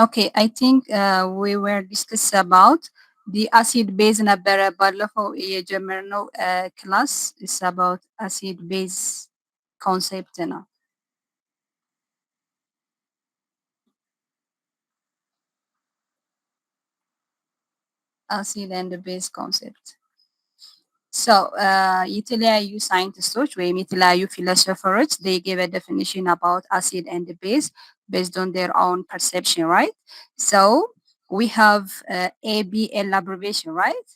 Okay, I think we were discuss about the acid base ነበረ ባለፈው የጀመርነው class is about acid base concept ነው። Acid and base concept. So የተለያዩ scientist ኦች ወይም የተለያዩ philosopher ኦች, they give a definition about acid and base based on their own perception, right? So we have ABL abbreviation, right?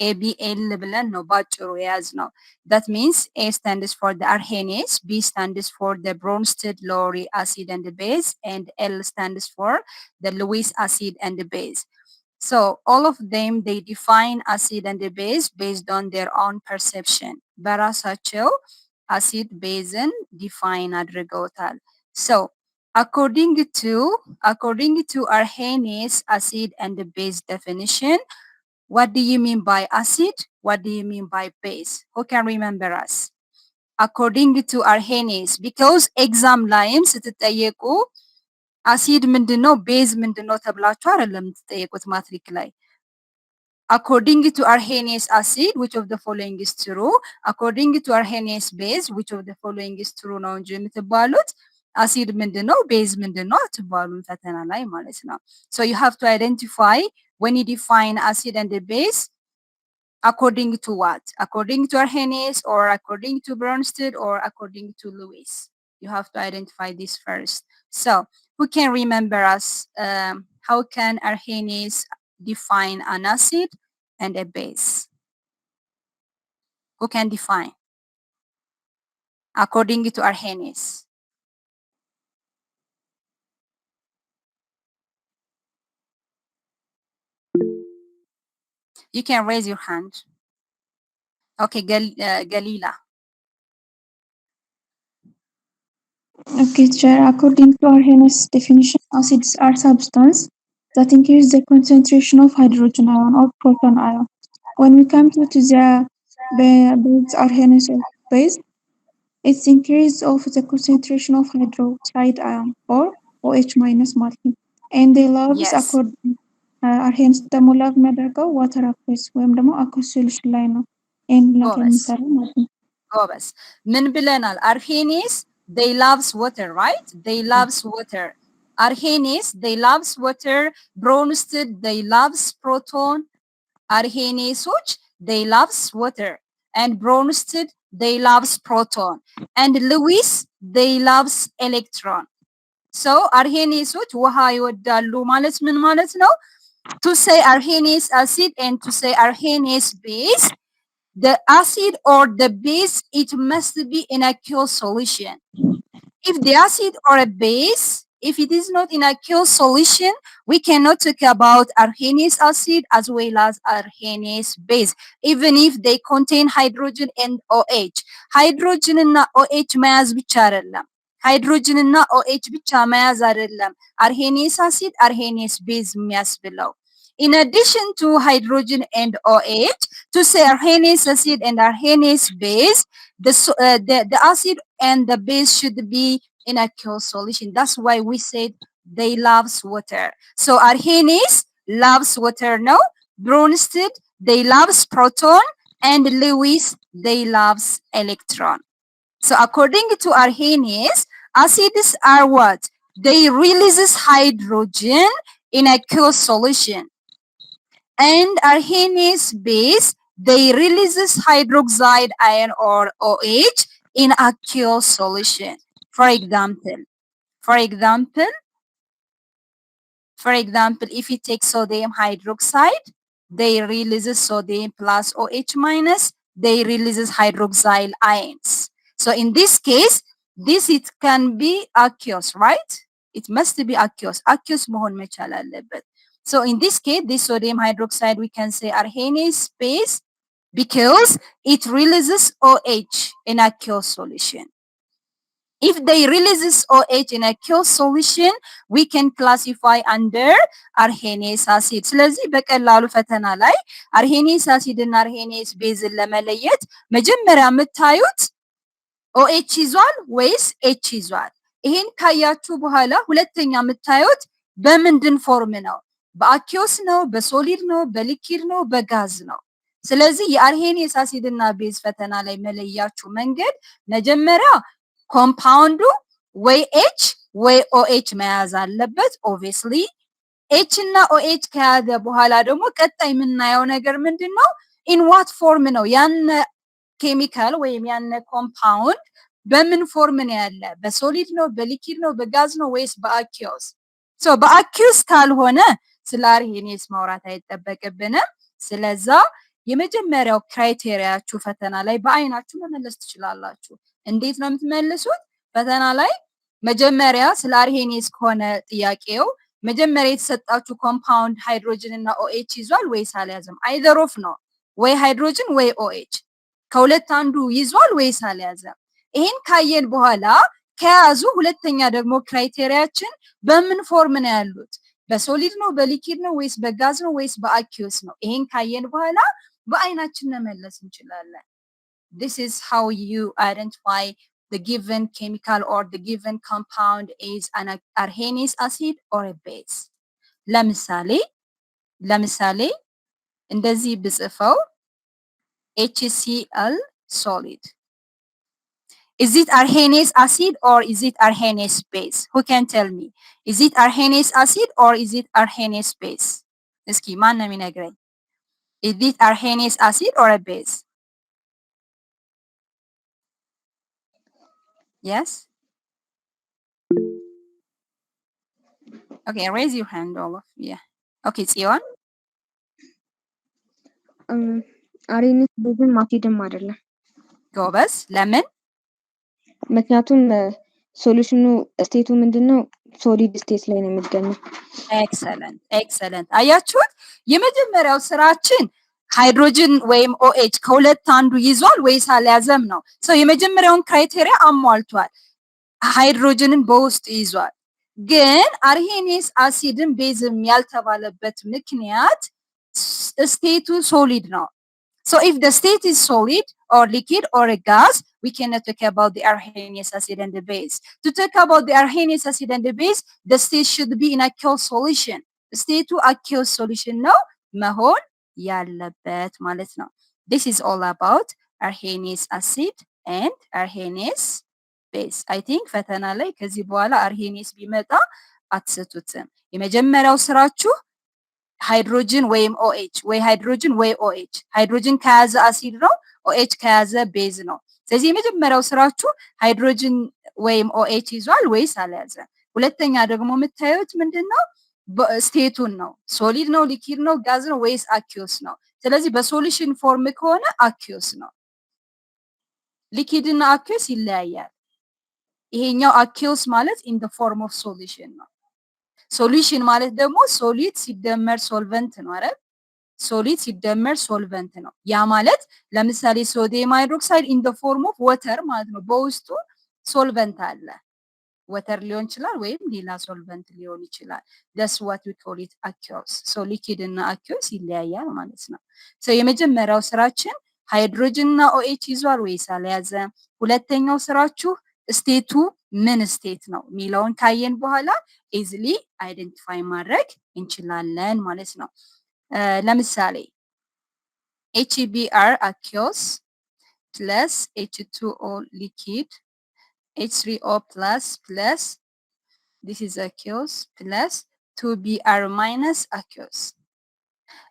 ABL ብለን ነው ባጭሩ የያዝነው። That means A stands for the Arrhenius, B stands for the Bronsted Lowry acid and base, and L stands for the Lewis acid and base. So all of them, they define acid and base based on their own perception. በራሳቸው acid base ን define አድርገውታል። So according to Arrhenius acid and base definition, what do you mean by acid? What do you mean by base? Who can remember us? According to Arrhenius, because exam ላይም ስትጠየቁ አሲድ ምንድን ነው base ምንድን ነው ተብላችሁ አይደለም የምትጠየቁት ማትሪክ ላይ። According to Arrhenius acid, which of the following is true? According to Arrhenius base, which of the following is true ነው እንጂ የምትባሉት አሲድ ምንድን ነው base ምንድን ነው አትባሉም ፈተና ላይ ማለት ነው። So you have to identify when you define acid and base, according to what? According to Arrhenius or according to Bronsted or according to Lewis? You have to identify this first. So who can remember us? How can Arrhenius define an acid and a base? Who can define? According to Arrhenius. You can raise your hand. Okay, Galila. Okay, teacher. According to Arrhenius definition, acids are substance that increase the concentration of hydrogen ion or proton ion. When we come to the base, Arrhenius of base, it's increase of the concentration of hydroxide ion or OH minus ማለት ነው። And they loves according Arrhenius ደግሞ love የሚያደርገው water aqueous ወይም ደግሞ aqueous solution ላይ ነው ይህን ነገር ጎበዝ። የሚሰራው ማለት ነው። ጎበዝ። ምን ብለናል? Arrhenius, they loves water, right? They loves water. Arrhenius, they loves water. Bronsted, they loves proton. Arrhenius ኦች, they loves water and Bronsted, they loves proton, and Lewis, they loves electron. So Arrhenius ኦች ውሃ ይወዳሉ ማለት ምን ማለት ነው? To say Arrhenius acid and to say Arrhenius base, the acid or the base, it must be in aqueous solution. If the acid or a base, if it is not in aqueous solution, we cannot talk about Arrhenius acid as well as Arrhenius base, even if they contain hydrogen and OH. Hydrogen እና OH መያዝ ብቻ አይደለም። ሃይድሮጅን እና OH ብቻ መያዝ አይደለም Arrhenius acid, Arrhenius base የሚያስብለው። In addition to hydrogen and OH, to say Arrhenius acid and Arrhenius base, the acid and the base should be in aqueous solution. That's why we said they loves water. So Arrhenius loves water, no? Bronsted, they loves proton, and Lewis, they loves electron. So according to Arrhenius, acids are what? They releases hydrogen in aqueous solution. And Arrhenius base, they releases hydroxide ion or OH in aqueous solution. For example, if you take sodium hydroxide, they releases sodium plus OH minus, they releases hydroxyl ions. So in this case, this it can be aqueous, right? It must be aqueous. Aqueous መሆን መቻል አለበት። So in this case, this sodium hydroxide, we can say Arrhenius base because it releases OH in aqueous solution. If they releases OH in aqueous solution, we can classify under Arrhenius acid. ስለዚህ በቀላሉ ፈተና ላይ Arrhenius acid እና Arrhenius base ን ለመለየት መጀመሪያ የምታዩት OH ይዟል ወይስ H ይዟል? ይሄን ካያችሁ በኋላ ሁለተኛ የምታዩት በምንድን form ነው? በ aqueous ነው? በ solid ነው? በ liquid ነው? በጋዝ ነው? ስለዚህ የ Arrhenius acid እና base ፈተና ላይ መለያችሁ መንገድ መጀመሪያ compound ኡ ወይ H ወይ OH መያዝ አለበት። Obviously H እና OH ከያዘ በኋላ ደግሞ ቀጣይ የምናየው ነገር ምንድን ነው? In what form ነው ያን ኬሚካል ወይም ያን compound በምን form ነው ያለ? በ solid ነው፣ በ liquid ነው፣ በጋዝ ነው ወይስ በ aqueous? So በ aqueous ካልሆነ ስለ Arrhenius ማውራት አይጠበቅብንም። ስለዛ የመጀመሪያው criteria ችሁ ፈተና ላይ በአይናችሁ መመለስ ትችላላችሁ። እንዴት ነው የምትመልሱት? ፈተና ላይ መጀመሪያ ስለ Arrhenius ከሆነ ጥያቄው መጀመሪያ የተሰጣችሁ compound ሃይድሮጅን እና OH ይዟል ወይስ አልያዘም? Either of ነው ወይ ሃይድሮጅን ወይ OH፣ ከሁለት አንዱ ይዟል ወይስ አልያዘም? ይሄን ካየን በኋላ ከያዙ ሁለተኛ ደግሞ criteria ችን በምን form ነው ያሉት? በ solid ነው፣ በ liquid ነው ወይስ በጋዝ ነው ወይስ በ aqueous ነው? ይሄን ካየን በኋላ በአይናችን መመለስ እንችላለን። This is how you identify the given chemical or the given compound is an Arrhenius acid or a base. ለምሳሌ እንደዚህ ብጽፈው HCl solid. Is it Arrhenius acid or is it Arrhenius base? Who can tell me? Is it Arrhenius acid or is it Arrhenius base? እስኪ ማን ነው የሚነግረኝ? Is it Arrhenius acid or a base? Yes? Okay, raise your hand, all of yeah. Okay, ጽዮን። Arrhenius base ም አሲድም አይደለም። ጎበዝ። ለምን? ምክንያቱም solution ኑ state ኡ ምንድነው solid state ላይ ነው የሚገኘው። Excellent, excellent። አያችሁት? የመጀመሪያው ስራችን ሃይድሮጅን ወይም OH ከሁለት አንዱ ይዟል ወይስ አልያዘም ነው። So የመጀመሪያውን criteria አሟልቷል። ሃይድሮጅንን በውስጡ ይዟል። ግን Arrhenius acid ን base ም ያልተባለበት ምክንያት state ኡ solid ነው። So if the state is solid or liquid or a gas, we cannot talk about the Arrhenius acid and the base. To talk about the Arrhenius acid and the base, the state should be in aqueous solution. State ኡ aqueous solution ነው መሆን ያለበት ማለት ነው። This is all about Arrhenius acid and Arrhenius base. I think ፈተና ላይ ከዚህ በኋላ Arrhenius ቢመጣ አትስቱትም። የመጀመሪያው ስራችሁ ሃይድሮጅን ወይም OH ወይ ሃይድሮጅን ወይ OH። ሃይድሮጅን ከያዘ አሲድ ነው፣ OH ከያዘ base ነው። ስለዚህ የመጀመሪያው ስራችሁ ሃይድሮጅን ወይም OH ይዟል ወይስ አልያዘም። ሁለተኛ ደግሞ የምታዩት ምንድን ነው? State ኡን ነው። Solid ነው፣ liquid ነው፣ ጋዝ ነው ወይስ aqueous ነው? ስለዚህ በ solution form ከሆነ aqueous ነው። Liquid እና aqueous ይለያያል። ይሄኛው aqueous ማለት in the form of solution ነው። Solution ማለት ደግሞ solute ሲደመር solvent ነው አይደል? Solute ሲደመር solvent ነው። ያ ማለት ለምሳሌ sodium hydroxide in the form of water ማለት ነው። በውስጡ solvent አለ። Water ሊሆን ይችላል ወይም ሌላ solvent ሊሆን ይችላል። That's what we call it aqueous። So liquid እና aqueous ይለያያል ማለት ነው። So የመጀመሪያው ስራችን ሃይድሮጅን እና OH ይዟል ወይስ አልያዘም። ሁለተኛው ስራችሁ state ኡ ምን state ነው የሚለውን ካየን በኋላ easily identify ማድረግ እንችላለን ማለት ነው። ለምሳሌ HBr aqueous plus H2O liquid H3O plus plus, this is aqueous, plus 2Br minus aqueous።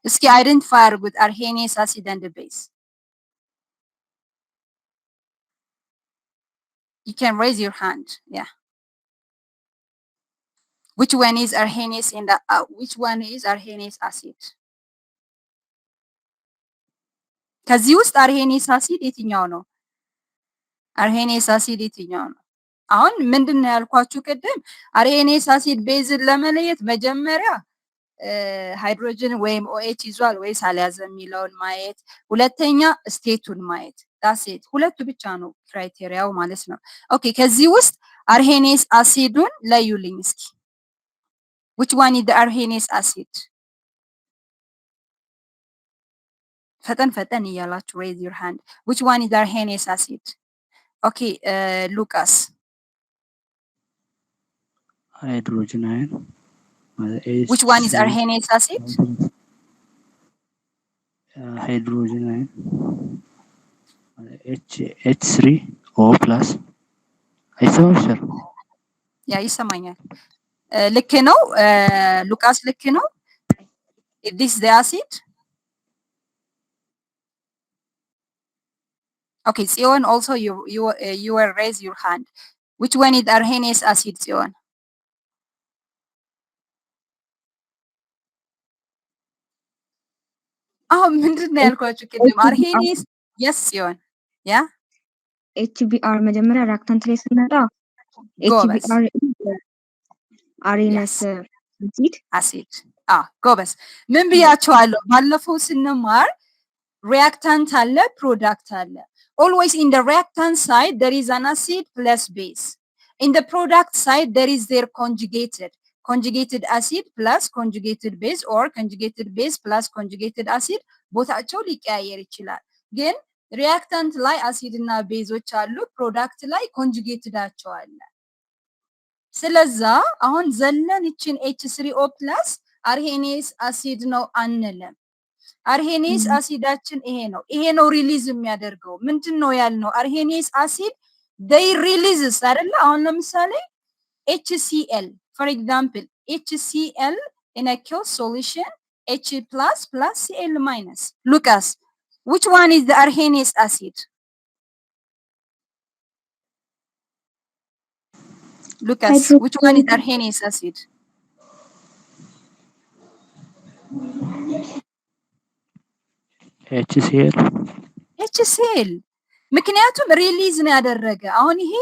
እስኪ identify አድርጉት Arrhenius acid and base. You can raise your hand. Yeah. Which one is Arrhenius in the which one is Arrhenius acid? ከዚህ ውስጥ Arrhenius acid የትኛው ነው? Arrhenius acid የትኛው ነው? አሁን ምንድን ነው ያልኳችሁ ቅድም Arrhenius acid base ን ለመለየት መጀመሪያ ሃይድሮጅን ወይም OH ይዟል ወይስ አልያዘም የሚለውን ማየት፣ ሁለተኛ state ኡን ማየት። That's it፣ ሁለቱ ብቻ ነው criteria ው ማለት ነው። Okay፣ ከዚህ ውስጥ Arrhenius acid ኡን ለዩልኝ እስኪ። Which one is the Arrhenius acid? ፈጠን ፈጠን እያላችሁ raise your hand. Which one is the Arrhenius acid? Okay, ሉቃስ። Hydrogen ion. Which one is Arrhenius acid? Hydrogen ion H H3O plus። አይሰማም sir? Yeah፣ ይሰማኛል። ልክ ነው ሉቃስ፣ ልክ ነው። This the acid? Okay, ጽዮን፣ also you were raise your hand. Which one is Arrhenius acid, ጽዮን? አሁን ምንድን ነው ያልኳችሁ ቅድም? Arrhenius, yes፣ ጽዮን፣ yeah. HBr መጀመሪያ reactant ላይ ስንመጣ ጎበዝ። HBr Arrhenius acid. አሲድ፣ ጎበዝ። ምን ብያቸዋለሁ? ባለፈው ስንማር reactant አለ፣ product አለ። Always in the reactant side there is an acid plus base. In the product side there is their conjugated acid plus conjugated base or conjugated base plus conjugated acid። ቦታቸው ሊቀያየር ይችላል። ግን reactant ላይ አሲድ እና base ኦች አሉ፣ product ላይ conjugated ኣቸው አለ። ስለዛ አሁን ዘለን ይችን H3O plus Arrhenius acid ነው አንልም። Arrhenius acid ኣችን ይሄ ነው። ይሄ ነው release የሚያደርገው። ምንድን ነው ያልነው? Arrhenius acid, they releases አይደለ? አሁን ለምሳሌ HCl, for example, HCl in aqueous solution, H plus plus Cl minus. ሉቃስ፣ which one is the Arrhenius acid? Lucas, which one is Arrhenius acid? HCl. HCl፣ ምክንያቱም release ነው ያደረገ። አሁን ይሄ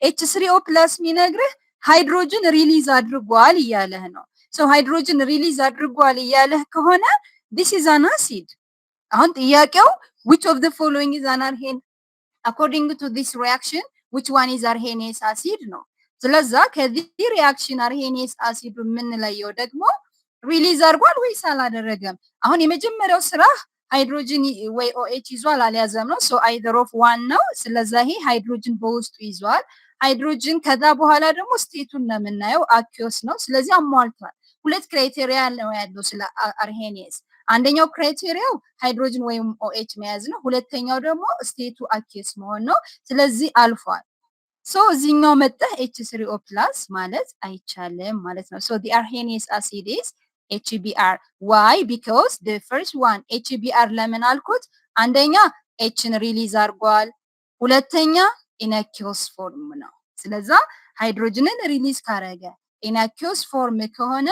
H3O plus የሚነግርህ hydrogen release አድርጓል እያለህ ነው። So hydrogen release አድርጓል እያለህ ከሆነ this is an acid። አሁን ጥያቄው which of the following is an Arrhen according to this reaction, which one is Arrhenius acid ነው። ስለዛ ከዚህ reaction Arrhenius acid ኡ የምንለየው ደግሞ release አድርጓል ወይስ አላደረገም። አሁን የመጀመሪያው ስራ ሃይድሮጅን ወይ OH ይዟል አልያዘም ነው። So either of one ነው። ስለዛ ይሄ ሃይድሮጅን በውስጡ ይዟል። ሃይድሮጅን ከዛ በኋላ ደግሞ state ኡን ነው የምናየው፣ aqueous ነው። ስለዚህ አሟልቷል። ሁለት criteria ነው ያለው ስለ Arrhenius። አንደኛው criteria ው ሃይድሮጅን ወይም OH መያዝ ነው። ሁለተኛው ደግሞ state ኡ aqueous መሆን ነው። ስለዚህ አልፏል። So እዚህኛው መጠህ H3O plus ማለት አይቻልም ማለት ነው። So the Arrhenius acid is HBr. Why? Because the first one, HBr ለምን አልኩት? አንደኛ H ን release አድርጓል፣ ሁለተኛ in aqueous form ነው። ስለዛ hydrogen ን release ካረገ፣ in aqueous form ከሆነ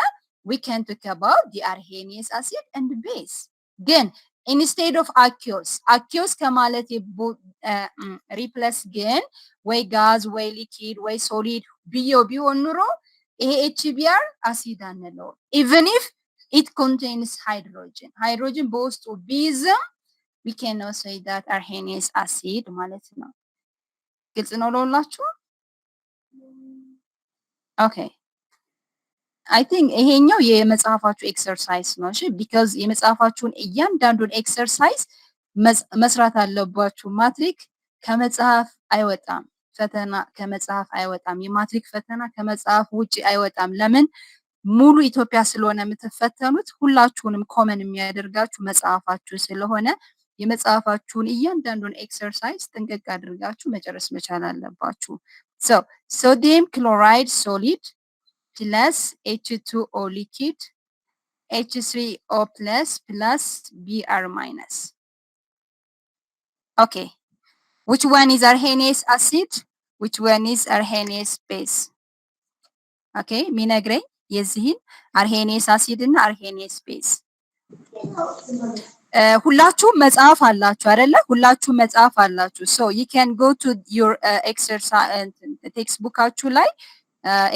we can talk about the Arrhenius acid and base። ግን instead of aqueous, aqueous ከማለት replace ግን ወይ ጋዝ ወይ liquid ወይ solid ብዬው ቢሆን ኑሮ ይሄ HBr acid አንለውም። Even if it contains hydrogen, hydrogen በውስጡ ቢይዝም we can not say that Arrhenius acid ማለት ነው። ግልጽ ነው ለሁላችሁ? Okay, I think ይሄኛው የመጽሐፋችሁ exercise ነው። እሺ፣ because የመጽሐፋችሁን እያንዳንዱን exercise መስራት አለባችሁ። ማትሪክ ከመጽሐፍ አይወጣም። ፈተና ከመጽሐፍ አይወጣም። የማትሪክ ፈተና ከመጽሐፍ ውጪ አይወጣም። ለምን? ሙሉ ኢትዮጵያ ስለሆነ የምትፈተኑት፣ ሁላችሁንም common የሚያደርጋችሁ መጽሐፋችሁ ስለሆነ የመጽሐፋችሁን እያንዳንዱን exercise ጥንቅቅ አድርጋችሁ መጨረስ መቻል አለባችሁ። So sodium chloride solid plus H2O liquid, H3O plus plus Br minus. Okay, which one is Arrhenius acid? Which one is Arrhenius base? Okay, ሚነግረኝ የዚህን Arrhenius acid እና Arrhenius base። ሁላችሁም መጽሐፍ አላችሁ አይደለ? ሁላችሁም መጽሐፍ አላችሁ። So you can go to your exercise textbook ኣችሁ ላይ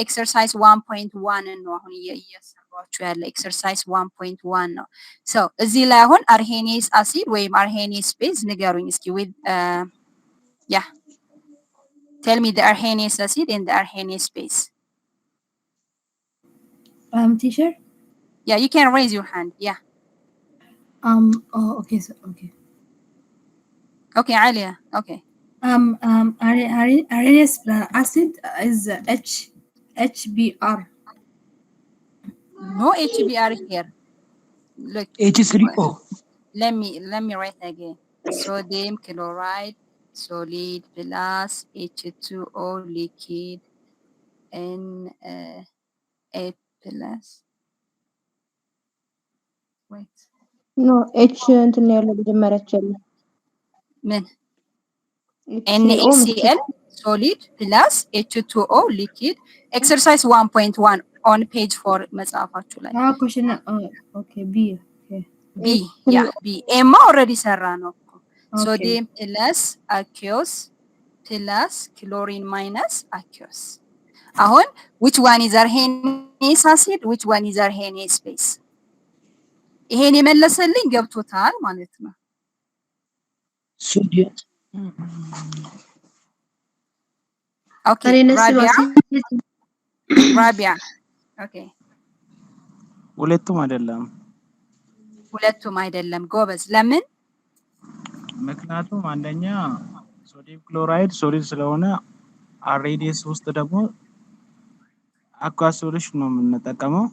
exercise 1.1 ነው አሁን እየሰሯችሁ ያለ፣ exercise 1.1 ነው። So እዚህ ላይ አሁን Arrhenius acid ወይም Arrhenius base ንገሩኝ እስኪ። With, yeah, tell me the Arrhenius acid and the Arrhenius base. Teacher? Yeah, you can raise your hand. Yeah. Oh, okay. So, okay. Okay, Alia. Okay. Arrhenius acid is H HBr. No HBr here. Look. H3O. Let me write again. Sodium chloride solid plus H2O liquid Na plus, wait. No, H እንትን ነው ያለው መጀመሪያች ያለው ምን? H3O. NaCl solid plus H2O liquid, exercise 1.1 on page 4 መጽሐፋችሁ ላይ። Ah, question. Okay, B. Okay. B, yeah, B ኤማ already ሰራ ነው እኮ። Okay. Sodium plus aqueous plus chlorine minus aqueous። አሁን which one is Arrhenius acid, which one is Arrhenius base? ይሄን የመለሰልኝ ገብቶታል ማለት ነው። Sodium. Okay. Arrhenius ራቢያ። አሲድ። ራቢያ, okay. ሁለቱም አይደለም። ሁለቱም አይደለም። ጎበዝ። ለምን? ምክንያቱም አንደኛ sodium chloride solid ስለሆነ Arrhenius ውስጥ ደግሞ aqueous solution ነው የምንጠቀመው።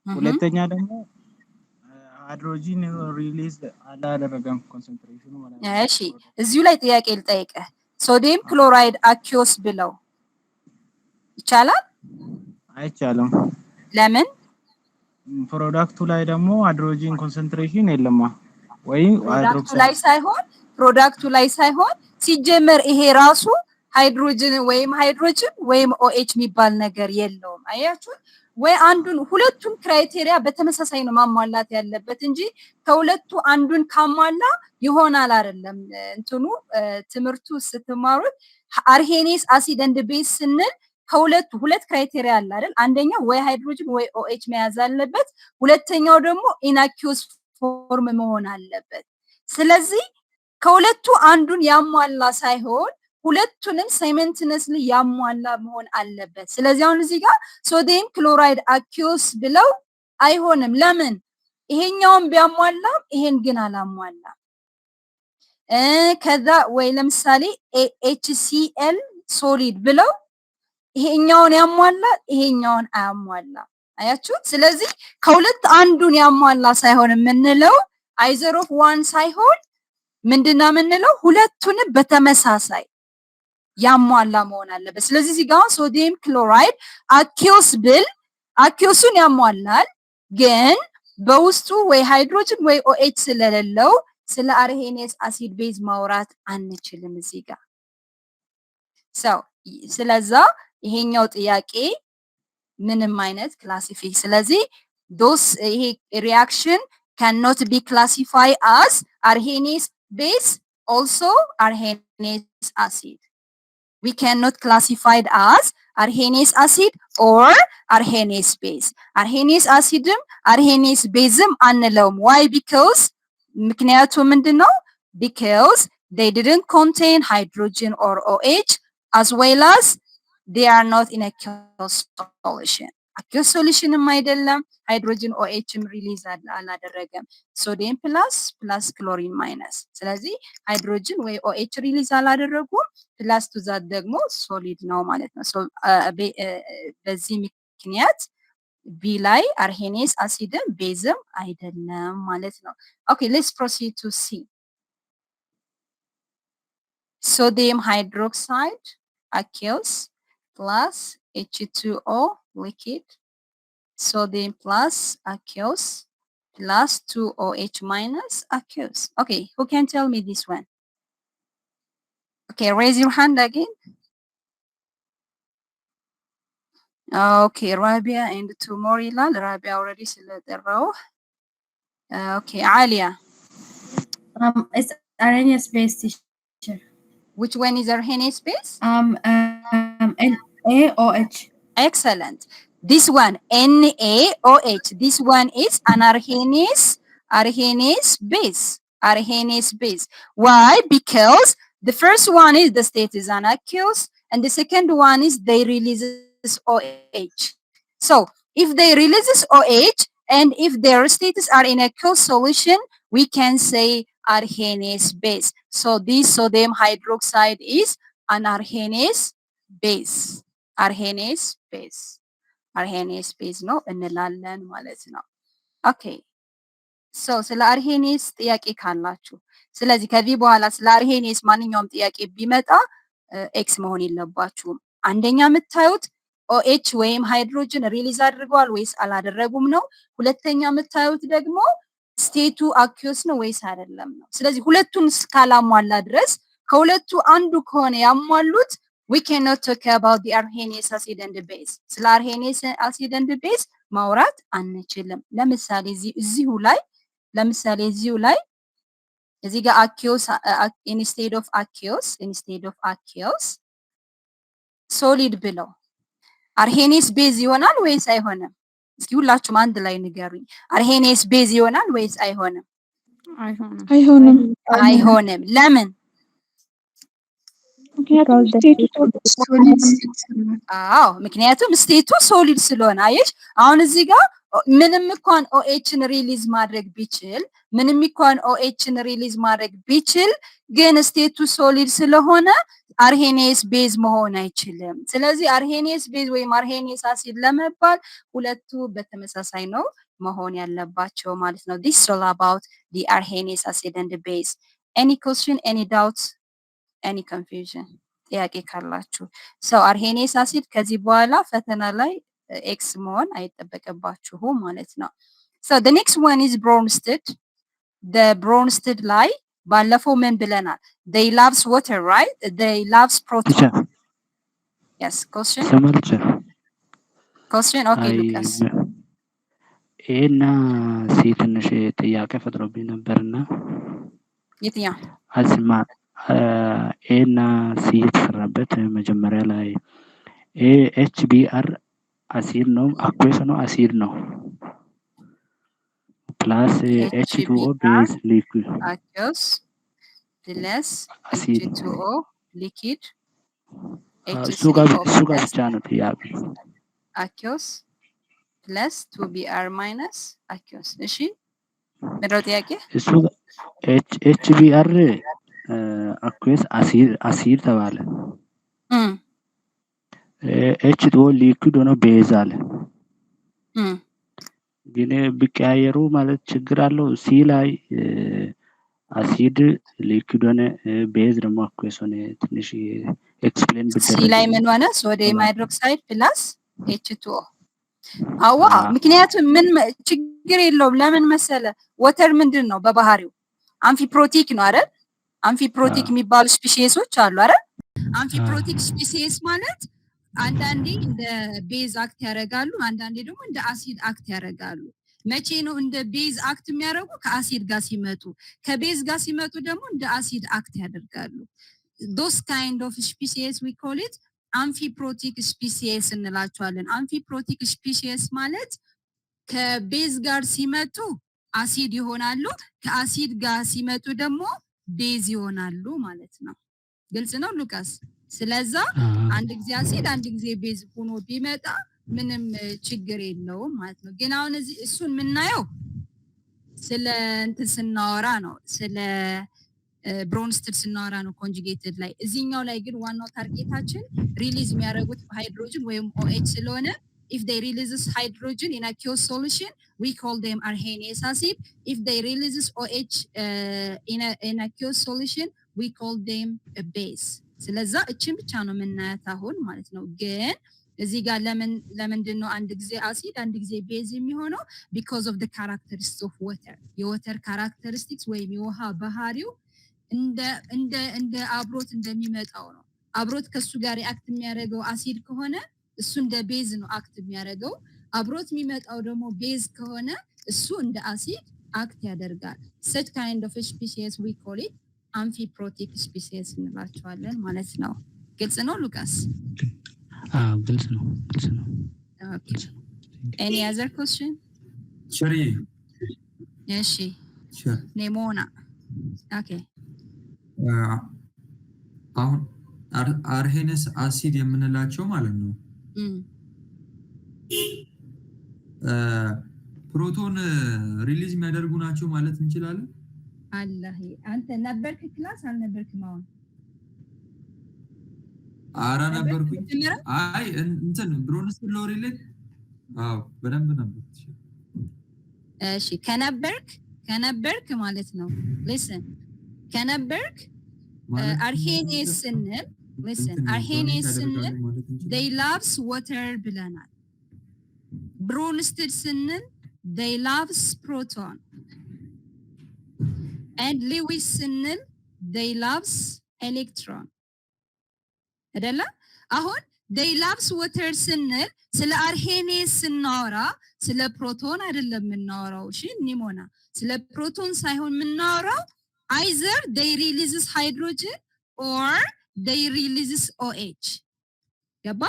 ሁለተኛ ደግሞ hydrogen release አላደረገም concentration ኑ ማለት ነው። እሺ፣ እዚሁ ላይ ጥያቄ ልጠይቅህ። Sodium chloride aqueous ብለው ይቻላል? አይቻልም። ለምን? Product ኡ ላይ ደግሞ hydrogen concentration የለማ ወይ product ኡ ላይ ሳይሆን፣ product ኡ ላይ ሳይሆን ሲጀመር ይሄ ራሱ ሃይድሮጅን ወይም ሃይድሮጅን ወይም OH የሚባል ነገር የለውም። አያችሁ ወይ? አንዱን ሁለቱን criteria በተመሳሳይ ነው ማሟላት ያለበት እንጂ ከሁለቱ አንዱን ካሟላ ይሆናል አይደለም። እንትኑ ትምህርቱ ስትማሩት Arrhenius acid and base ስንል ከሁለቱ ሁለት criteria አለ አይደል? አንደኛው ወይ ሃይድሮጅን ወይ OH መያዝ አለበት። ሁለተኛው ደግሞ in aqueous form መሆን አለበት። ስለዚህ ከሁለቱ አንዱን ያሟላ ሳይሆን ሁለቱንም simultaneously ያሟላ መሆን አለበት። ስለዚህ አሁን እዚህ ጋር sodium chloride aqueous ብለው አይሆንም። ለምን? ይሄኛውን ቢያሟላም ይሄን ግን አላሟላም። ከዛ ወይ ለምሳሌ HCl solid ብለው ይሄኛውን ያሟላል፣ ይሄኛውን አያሟላም። አያችሁት? ስለዚህ ከሁለት አንዱን ያሟላ ሳይሆን የምንለው either of one ሳይሆን ምንድነው የምንለው? ሁለቱንም በተመሳሳይ ያሟላ መሆን አለበት። ስለዚህ እዚህ ጋር sodium chloride aqueous ብል aqueous ኡን ያሟላል፣ ግን በውስጡ ወይ ሃይድሮጅን ወይ OH ስለሌለው ስለ Arrhenius acid base ማውራት አንችልም እዚህ ጋር so ስለዛ ይሄኛው ጥያቄ ምንም አይነት classify ስለዚህ those ይሄ reaction cannot be classified as Arrhenius base, also Arrhenius acid. We cannot classify it as Arrhenius acid or Arrhenius base. Arrhenius acid ም Arrhenius base ም አንለውም። Why? Because ምክንያቱ ምንድን ነው? Because they didn't contain hydrogen or OH, as well as they are not in aqueous solution. Aqueous solution ም አይደለም፣ hydrogen OH ም release አላደረገም። Sodium plus plus chlorine minus። ስለዚህ ሃይድሮጅን ወይ OH release አላደረጉም። Plus to that ደግሞ solid ነው ማለት ነው። በዚህ ምክንያት B ላይ Arrhenius acid ም base ም አይደለም ማለት ነው። Okay, let's proceed to C. Sodium hydroxide aqueous plus H2O liquid, sodium plus aqueous plus 2OH minus aqueous. Okay, who can tell me this one? Okay, raise your hand again. Okay, Rabia and two more ይላል። Rabia already ስለጠራው። Okay, Alia. It's Arrhenius base, teacher. Which one is Arrhenius base? NaOH. Excellent. This one, NaOH. This one is an Arrhenius base. Arrhenius base. Why? Because the first one is the state is an aqueous, and the second one is they releases OH. So if they releases OH and if their states are in aqueous solution, we can say Arrhenius base. So this sodium hydroxide is an Arrhenius base. Arrhenius base. Arrhenius base ነው እንላለን ማለት ነው። Okay, so ስለ Arrhenius ጥያቄ ካላችሁ፣ ስለዚህ ከዚህ በኋላ ስለ Arrhenius ማንኛውም ጥያቄ ቢመጣ X መሆን የለባችሁም። አንደኛ የምታዩት OH ወይም hydrogen release አድርገዋል ወይስ አላደረጉም ነው። ሁለተኛ የምታዩት ደግሞ state ኡ aqueous ነው ወይስ አይደለም ነው። ስለዚህ ሁለቱን እስካላሟላ ድረስ፣ ከሁለቱ አንዱ ከሆነ ያሟሉት፣ we cannot talk about the Arrhenius acid and base። ስለ Arrhenius acid and base ማውራት አንችልም። ለምሳሌ እዚሁ ላይ እዚህ ጋር aqueous instead of aqueous solid ብለው Arrhenius base ይሆናል ወይስ አይሆንም? እስኪ ሁላችሁም አንድ ላይ ንገሩኝ። Arrhenius base ይሆናል ወይስ አይሆንም? አይሆንም። አይሆንም። አይሆንም። ለምን? ምክንያቱም state ኡ solid state ስለሆነ። አዎ፣ ምክንያቱም state ኡ solid ስለሆነ። አየሽ፣ አሁን እዚህ ጋር ምንም እንኳን OH ን release ማድረግ ቢችል፣ ምንም እንኳን OH ን release ማድረግ ቢችል ግን state ኡ solid ስለሆነ Arrhenius base መሆን አይችልም። ስለዚህ Arrhenius base ወይም Arrhenius acid ለመባል ሁለቱ በተመሳሳይ ነው መሆን ያለባቸው ማለት ነው። This all about the Arrhenius acid and base። Any question, any doubt, any confusion? ጥያቄ ካላችሁ፣ so Arrhenius acid ከዚህ በኋላ ፈተና ላይ X መሆን አይጠበቅባችሁም ማለት ነው። So the next one is Bronsted። The Bronsted ላይ ባለፈው ምን ብለናል? They loves water, right? They loves proton. Teacher. Yes, question? ይሰማል teacher? Question, okay. አይ ሉካስ። A እና C ትንሽ ጥያቄ ፈጥሮብኝ ነበርና። የትኛው? አስማ A እና C የተሰራበት መጀመሪያ ላይ A HBr acid ነው፣ aqueous ነው፣ አሲድ ነው፣ plus H2O base liquid Aqueous plus acid H2O liquid. እሱ ጋር ብቻ ነው ጥያቄ። Aqueous plus 2 Br minus aqueous። እሺ፣ ምንድነው ጥያቄ? እሱ HBr aqueous acid ተባለ። H2O liquid ሆኖ base አለ። ግን ቢቀያየሩ ማለት ችግር አለው? C ላይ acid liquid ሆነ፣ base ደግሞ aqueous ሆነ። ትንሽ explain C ላይ ቢደረግ። ምን ሆነ? Sodium hydroxide plus H2O። አዋ፣ ምክንያቱም ምን ችግር የለውም። ለምን መሰለ? Water ምንድን ነው በባህሪው? Amphiprotic ነው አይደል? Amphiprotic የሚባሉ species ኦች አሉ አይደል? Amphiprotic species ማለት አንዳንዴ እንደ base act ያደርጋሉ፣ አንዳንዴ ደግሞ እንደ acid act ያደርጋሉ። መቼ ነው እንደ base act የሚያደርጉ? ከአሲድ ጋር ሲመጡ። ከ base ጋር ሲመጡ ደግሞ እንደ acid act ያደርጋሉ። Those kind of species we call it amphiprotic species እንላቸዋለን። Amphiprotic species ማለት ከ base ጋር ሲመጡ አሲድ ይሆናሉ፣ ከአሲድ ጋር ሲመጡ ደግሞ base ይሆናሉ ማለት ነው። ግልጽ ነው ሉካስ? ስለዛ አንድ ጊዜ አሲድ አንድ ጊዜ base ሆኖ ቢመጣ ምንም ችግር የለውም ማለት ነው። ግን አሁን እዚህ እሱን የምናየው ስለ እንትን ስናወራ ነው፣ ስለ Bronsted ስናወራ ነው conjugated ላይ። እዚህኛው ላይ ግን ዋናው target ኣችን release የሚያደርጉት ሃይድሮጅን ወይም OH ስለሆነ if they releases hydrogen in aqueous solution, we call them Arrhenius acid. If they releases OH in aqueous solution, we call them a base። ስለዛ እችን ብቻ ነው የምናያት አሁን ማለት ነው። ግን እዚህ ጋር ለምን ለምንድን ነው አንድ ጊዜ አሲድ አንድ ጊዜ base የሚሆነው? Because of characteristics of water። የ water characteristics ወይም የውሃ ባህሪው እንደ አብሮት እንደሚመጣው ነው። አብሮት ከሱ ጋር react የሚያደርገው አሲድ ከሆነ እሱ እንደ base ነው act የሚያደርገው። አብሮት የሚመጣው ደግሞ base ከሆነ እሱ እንደ acid act ያደርጋል። Such kind of species we call it amphiprotic species እንላቸዋለን ማለት ነው። ግልጽ ነው ሉካስ? ግልጽ ነው፣ ግልጽ ነው። Okay, any other question? ሸሪ። እሺ ኔሞና፣ okay። አሁን Arrhenius acid የምንላቸው ማለት ነው proton release የሚያደርጉ ናቸው ማለት እንችላለን። አላህ፣ አንተ ነበርክ class አልነበርክም? አሁን አራ ነበርኩኝ። አይ እንትን Bronsted Lowry ላይ አዎ፣ በደንብ ነበር። እሺ፣ ከነበርክ ማለት ነው። Listen፣ ከነበርክ ማለት Arrhenius ስንል፣ listen፣ እንትን Arrhenius donate ስንል ያደርጋሉ ማለት እንችላለን። They loves water ብለናል። Bronsted ስንል they loves proton and Lewis ስንል they loves electron አይደለ? አሁን they loves water ስንል ስለ Arrhenius ስናወራ ስለ ፕሮቶን አይደለም የምናወራው። እሺ ኒሞና፣ ስለ ፕሮቶን ሳይሆን የምናወራው either they releases hydrogen or they releases OH። ገባ?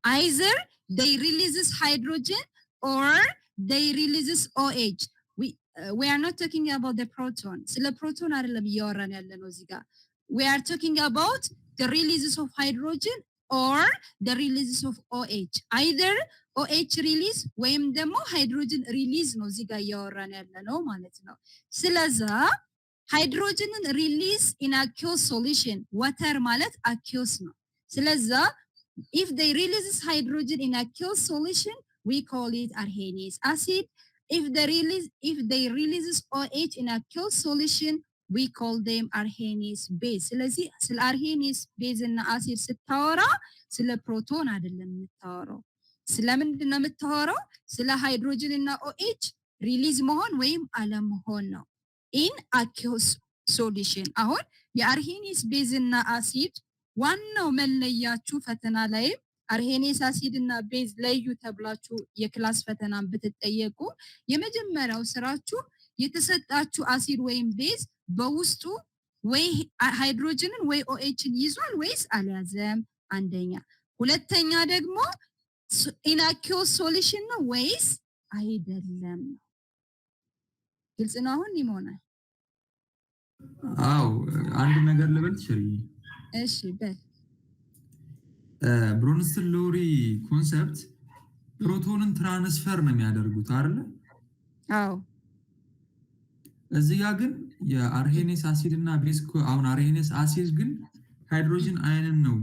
Either they releases hydrogen or they releases OH. We are not talking about the proton. ስለ ፕሮቶን አይደለም እያወራን ያለ ነው እዚህ ጋር። We are talking about the releases of hydrogen or the releases of OH. Either OH release ወይም ደግሞ hydrogen release ነው እዚህ ጋር እያወራን ያለ ነው ማለት ነው። ስለዛ hydrogen ን release in aqueous solution፣ water ማለት aqueous ነው። ስለዛ if they releases hydrogen in aqueous solution, we call it Arrhenius acid. If they releases OH in aqueous solution, we call them Arrhenius base. ስለዚህ ስለ Arrhenius base እና አሲድ ስታወራ ስለ ፕሮቶን አይደለም የምታወራው። ስለምንድን ነው የምታወራው? ስለ ሃይድሮጅን እና OH release መሆን ወይም አለመሆን ነው in aqueous solution። አሁን የ Arrhenius base እና አሲድ ዋናው መለያችሁ፣ ፈተና ላይም Arrhenius acid እና base ለዩ ተብላችሁ የ class ፈተናን ብትጠየቁ የመጀመሪያው ስራችሁ የተሰጣችሁ አሲድ ወይም base በውስጡ ወይ ሃይድሮጅንን ወይ OH ን ይዟል ወይስ አልያዘም? አንደኛ። ሁለተኛ ደግሞ in aqueous solution ነው ወይስ አይደለም ነው። ግልጽ ነው አሁን ይሆናል? አዎ፣ አንድ ነገር ልበል ትችሪ? እሺ በል። Bronsted Lowry concept proton ን transfer ነው የሚያደርጉት አይደለ? አዎ። እዚህ ጋ ግን የ Arrhenius acid እና base፣ አሁን Arrhenius acid ግን hydrogen ion ን ነው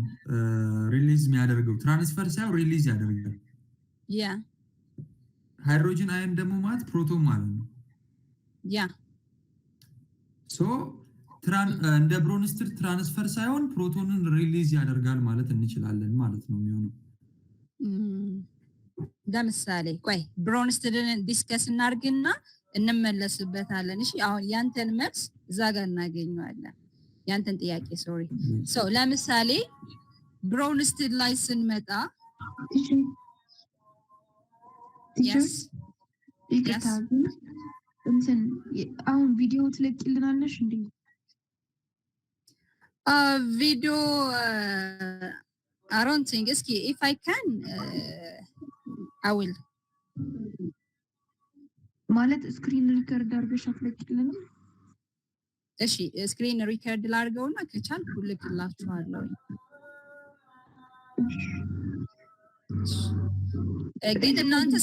release የሚያደርገው፣ transfer ሳይሆን release ያደርጋል። Hydrogen ion ደግሞ ማለት ፕሮቶን ማለት ነው። So እንደ Bronsted transfer ሳይሆን proton ን release ያደርጋል ማለት እንችላለን ማለት ነው የሚሆነው። ለምሳሌ ቆይ፣ Bronsted ን discuss እናርግና እንመለስበታለን። እሺ፣ አሁን ያንተን መልስ እዛ ጋር እናገኘዋለን። ያንተን ጥያቄ፣ sorry። So ለምሳሌ Bronsted ላይ ስንመጣ Teacher. Yes. ይቅርታ ግን እንትን አሁን ቪዲዮ ትለቂልናለሽ እንዴ? ቪዲዮ I don't think፣ እስኪ if I can, I will. ማለት screen record አድርገሽ አትለቂልንም? እሺ፣ screen record ላድርገውና ከቻልኩ ልክላችኋለሁ። ግን እናንተ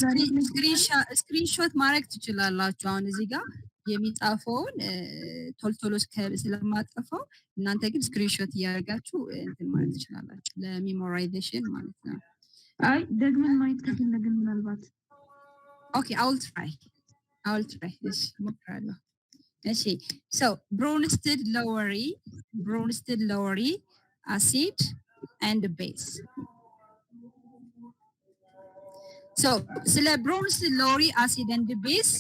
screenshot ማድረግ ትችላላችሁ። አሁን እዚህ ጋር የሚጻፈውን ቶሎ ቶሎ ስለማጠፋው እናንተ ግን screenshot እያደረጋችሁ እንትን ማለት ትችላላችሁ፣ ለ memorization ማለት ነው። አይ፣ ደግመን ማየት ከፈለግን ምናልባት። Okay, I'll try, I'll try። እሺ፣ እሞክራለሁ። እሺ፣ so Bronsted Lowry acid and base። So ስለ Bronsted Lowry acid and base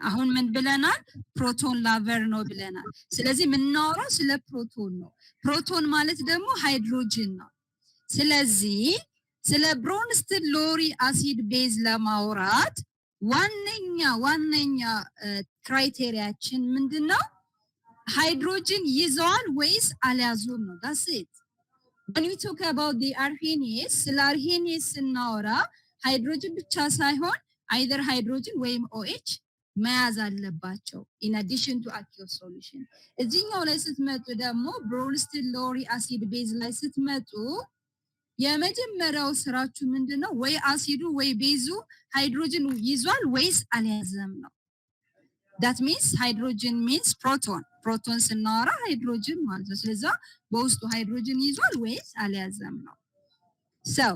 አሁን ምን ብለናል? Proton lover ነው ብለናል። ስለዚህ የምናወራው ስለ ፕሮቶን ነው። ፕሮቶን ማለት ደግሞ ሃይድሮጅን ነው። ስለዚህ ስለ Bronsted Lowry acid base ለማውራት ዋነኛ criteria ችን ምንድን ነው? ሃይድሮጅን ይዘዋል ወይስ አልያዙም ነው። That's it. When we talk about the Arrhenius፣ ስለ Arrhenius ስናወራ ሃይድሮጅን ብቻ ሳይሆን either hydrogen ወይም OH መያዝ አለባቸው in addition to aqueous solution። እዚህኛው ላይ ስትመጡ ደግሞ፣ Bronsted Lowry acid base ላይ ስትመጡ የመጀመሪያው ስራችሁ ምንድን ነው? ወይ አሲዱ ወይ base ኡ ሃይድሮጅን ይዟል ወይስ አልያዘም ነው። That means hydrogen means proton። Proton ስናወራ ሃይድሮጅን ማለት ነው። ስለዛ በውስጡ ሃይድሮጅን ይዟል ወይስ አልያዘም ነው። So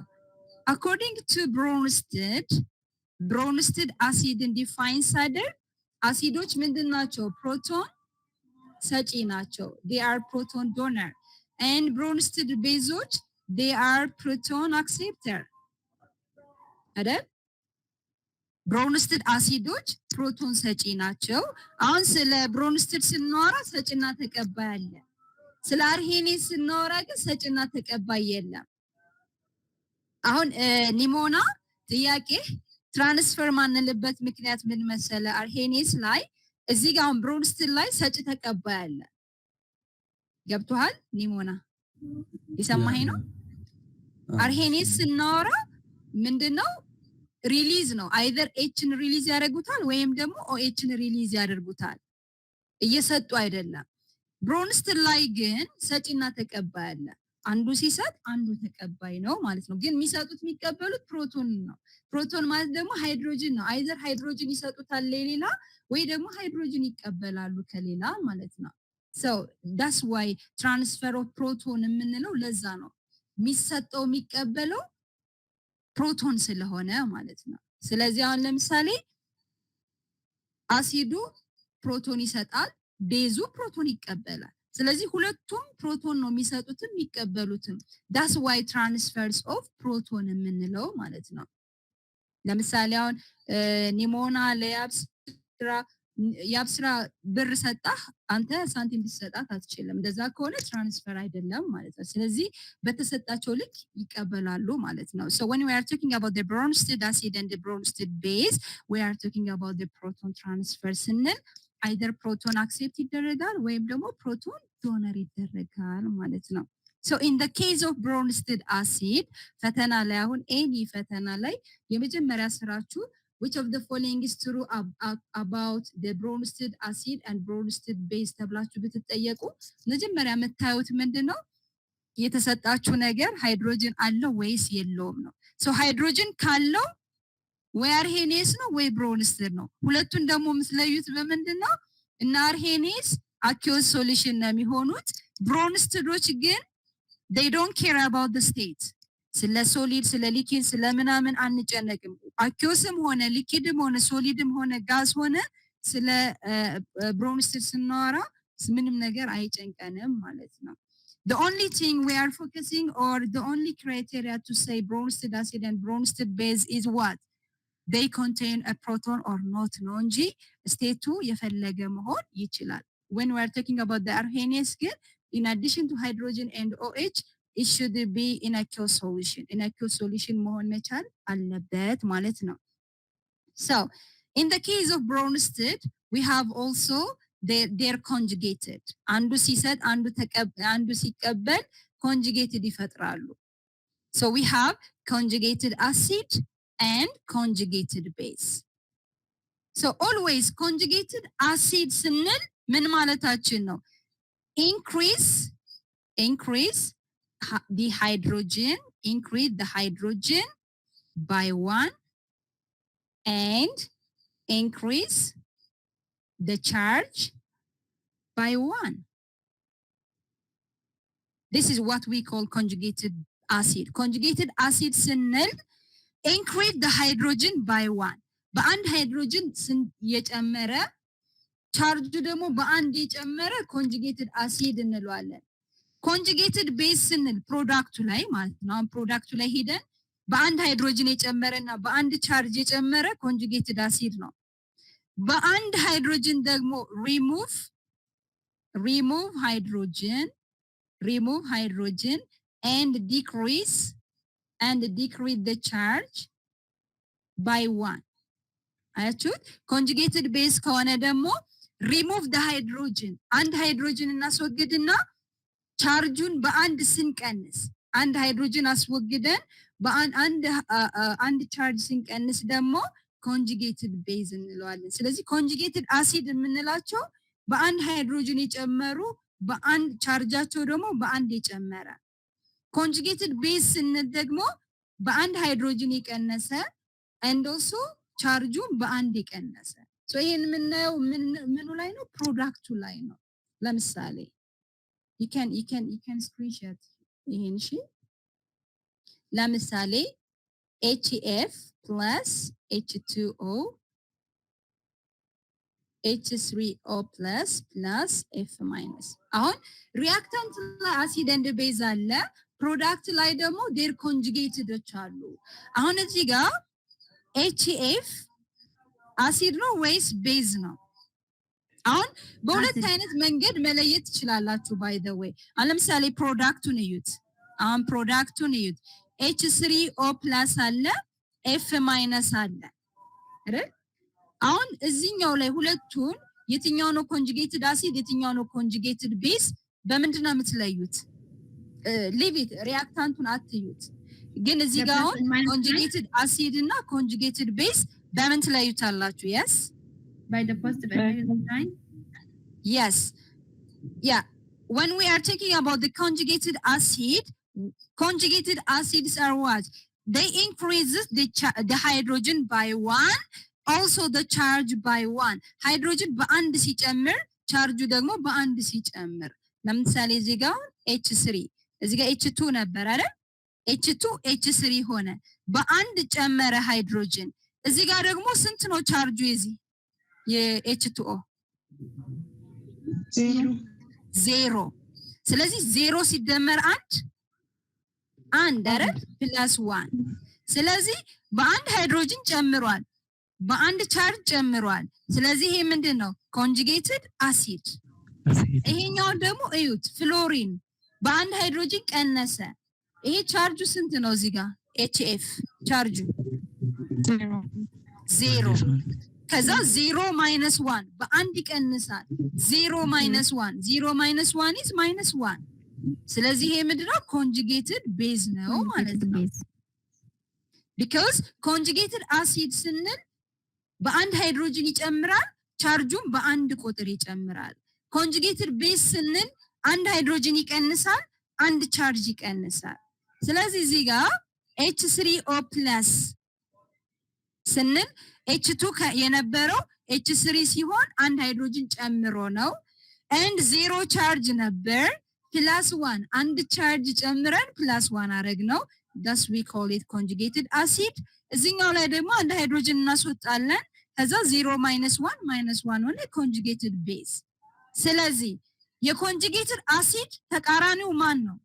according to Bronsted Bronsted acid ን define ሳደርግ አሲዶች ምንድን ናቸው? ፕሮቶን ሰጪ ናቸው። They are proton donor, and Bronsted base ኦች, they are proton acceptor አይደል? Bronsted አሲዶች ፕሮቶን ሰጪ ናቸው። አሁን ስለ Bronsted ስናወራ ሰጭና ተቀባይ አለ። ስለ Arrhenius ስናወራ ግን ሰጭና ተቀባይ የለም። አሁን ኒሞና ጥያቄ transfer ማንልበት ምክንያት ምን መሰለ? Arrhenius ላይ እዚህ ጋር አሁን Bronsted ላይ ሰጭ ተቀባይ አለ። ገብቶሃል? ኒሞና የሰማኸኝ ነው? Arrhenius ስናወራ ምንድነው? Release ነው። Either H ን release ያደርጉታል ወይም ደግሞ OH ን release ያደርጉታል። እየሰጡ አይደለም። Bronsted ላይ ግን ሰጪና ተቀባይ አለ። አንዱ ሲሰጥ አንዱ ተቀባይ ነው ማለት ነው። ግን የሚሰጡት የሚቀበሉት ፕሮቶን ነው። ፕሮቶን ማለት ደግሞ ሃይድሮጅን ነው። Either ሃይድሮጅን ይሰጡታል ለሌላ ወይ ደግሞ ሃይድሮጅን ይቀበላሉ ከሌላ ማለት ነው። So that's why transfer of proton የምንለው ለዛ ነው። የሚሰጠው የሚቀበለው ፕሮቶን ስለሆነ ማለት ነው። ስለዚህ አሁን ለምሳሌ አሲዱ ፕሮቶን ይሰጣል፣ base ኡ ፕሮቶን ይቀበላል። ስለዚህ ሁለቱም ፕሮቶን ነው የሚሰጡትም የሚቀበሉትም። That's why transfers of proton የምንለው ማለት ነው። ለምሳሌ አሁን ኒሞና ለያብስራ፣ ያብስራ ብር ሰጣህ፣ አንተ ሳንቲም ልትሰጣት አትችልም። እንደዛ ከሆነ transfer አይደለም ማለት ነው። ስለዚህ በተሰጣቸው ልክ ይቀበላሉ ማለት ነው። So when we are talking about the Bronsted acid and the Bronsted base, we are talking about the proton transfer ስንል either proton accept ይደረጋል ወይም ደግሞ proton donor ይደረጋል ማለት ነው። So in the case of Bronsted acid ፈተና ላይ አሁን any ፈተና ላይ የመጀመሪያ ስራችሁ "Which of the following is true about the Bronsted acid and Bronsted base?" ተብላችሁ ብትጠየቁ መጀመሪያ የምታዩት ምንድን ነው? የተሰጣችሁ ነገር ሃይድሮጅን አለው ወይስ የለውም ነው። So ሃይድሮጅን ካለው ወይ Arrhenius ነው ወይ Bronsted ነው። ሁለቱን ደግሞ የምትለዩት በምንድን ነው? እና Arrhenius aqueous solution ነው የሚሆኑት። Bronsted ኦች ግን they don't care about the state። ስለ solid፣ ስለ liquid፣ ስለ ምናምን አንጨነቅም። Aqueous ም ሆነ liquid ም ሆነ solid ም ሆነ ጋዝ ሆነ ስለ Bronsted ስናወራ ምንም ነገር አይጨንቀንም ማለት ነው። The only thing we are focusing or the only criteria to say Bronsted acid and Bronsted base is what? They contain a proton or not ነው እንጂ state ኡ የፈለገ መሆን ይችላል። When we are talking about the Arrhenius ግን in addition to hydrogen and OH, it should be in aqueous solution. In aqueous solution መሆን መቻል አለበት ማለት ነው። So in the case of Bronsted, we have also they're conjugated. አንዱ ሲሰጥ አንዱ ሲቀበል conjugated ይፈጥራሉ። So we have conjugated acid and conjugated base. So always conjugated acid ስንል ምን ማለታችን ነው? Increase the hydrogen, increase the hydrogen by one and increase the charge by one. This is what we call conjugated acid. Conjugated acid ስንል increase the hydrogen by one. በአንድ ሃይድሮጅን የጨመረ ቻርጁ ደግሞ በአንድ የጨመረ conjugated acid እንለዋለን። Conjugated base ስንል product ኡ ላይ ማለት ነው። አሁን product ኡ ላይ ሄደን በአንድ ሃይድሮጅን የጨመረ እና በአንድ charge የጨመረ conjugated acid ነው። በአንድ ሃይድሮጅን ደግሞ ሪሙቭ ሃይድሮጅን and decrease the charge by one። አያችሁት? Conjugated base ከሆነ ደግሞ ሪሙቭ ደ ሃይድሮጅን፣ አንድ ሃይድሮጅን እናስወግድና charge ኡን በአንድ ስንቀንስ፣ አንድ ሃይድሮጅን አስወግደን በአንድ charge ስንቀንስ ደግሞ conjugated base እንለዋለን። ስለዚህ conjugated acid የምንላቸው በአንድ ሃይድሮጅን የጨመሩ፣ በአንድ charge ኣቸው ደግሞ በአንድ የጨመረ። Conjugated base ስንል ደግሞ በአንድ ሃይድሮጅን የቀነሰ and also charge ኡን በአንድ የቀነሰ። So ይሄን የምናየው ምኑ ላይ ነው? Product ኡ ላይ ነው። ለምሳሌ you can screenshot ይሄን እሺ። ለምሳሌ HF plus H2O H3O plus plus F minus። አሁን reactant ላይ acid and base አለ፣ product ላይ ደግሞ their conjugated ኦች አሉ። አሁን እዚህ ጋር HF acid ነው ወይስ base ነው? አሁን በሁለት አይነት መንገድ መለየት ትችላላችሁ። By the way፣ አሁን ለምሳሌ product ኡን እዩት። አሁን product ኡን እዩት። H3O plus አለ፣ F minus አለ አይደል? አሁን እዚህኛው ላይ ሁለቱን የትኛው ነው conjugated acid፣ የትኛው ነው conjugated base በምንድን ነው የምትለዩት? Leave it፣ reactant ኡን አትዩት። ግን እዚህ ጋር አሁን conjugated acid እና conjugated base በምን ትለዩታላችሁ? Yes. By the positive and negative sign. Yes. Yeah. When we are talking about the conjugated acid, conjugated acids are what? They increases the hydrogen by one, also the charge by one. Hydrogen በአንድ ሲጨምር፣ charge ኡ ደግሞ በአንድ ሲጨምር። ለምሳሌ እዚህ ጋር H3፣ እዚህ ጋር H2 ነበር አይደል? H2 H3 ሆነ። በአንድ ጨመረ ሃይድሮጅን። እዚህ ጋር ደግሞ ስንት ነው charge ኡ የዚህ የ H2O? ዜሮ። ዜሮ። ስለዚህ ዜሮ ሲደመር አንድ አንድ አይደል? Plus one። ስለዚህ በአንድ ሃይድሮጅን ጨምሯል፣ በአንድ charge ጨምሯል። ስለዚህ ይሄ ምንድን ነው? Conjugated acid። ይሄኛውን ደግሞ እዩት፣ ፍሎሪን በአንድ ሃይድሮጅን ቀነሰ። ይሄ charge ኡ ስንት ነው? እዚህ ጋር HF charge ኡ ዜሮ። ዜሮ። ከዛ zero minus one፣ በአንድ ይቀንሳል። Zero minus one፣ zero minus one is minus one። ስለዚህ ይሄ ምንድነው? Conjugated base ነው ማለት ነው። Because conjugated acid ስንል በአንድ ሃይድሮጅን ይጨምራል፣ charge ኡም በአንድ ቁጥር ይጨምራል። Conjugated base ስንል አንድ ሃይድሮጅን ይቀንሳል፣ አንድ charge ይቀንሳል። ስለዚህ እዚህ ጋር H3O plus ስንል H2 የነበረው H3 ሲሆን አንድ ሃይድሮጅን ጨምሮ ነው። And zero charge ነበር፣ plus one፣ አንድ charge ጨምረን plus one አረግ ነው። Thus we call it conjugated acid። እዚህኛው ላይ ደግሞ አንድ ሃይድሮጅን እናስወጣለን። ከዛ zero minus one minus one ሆነ፣ conjugated base። ስለዚህ የ conjugated acid ተቃራኒው ማን ነው?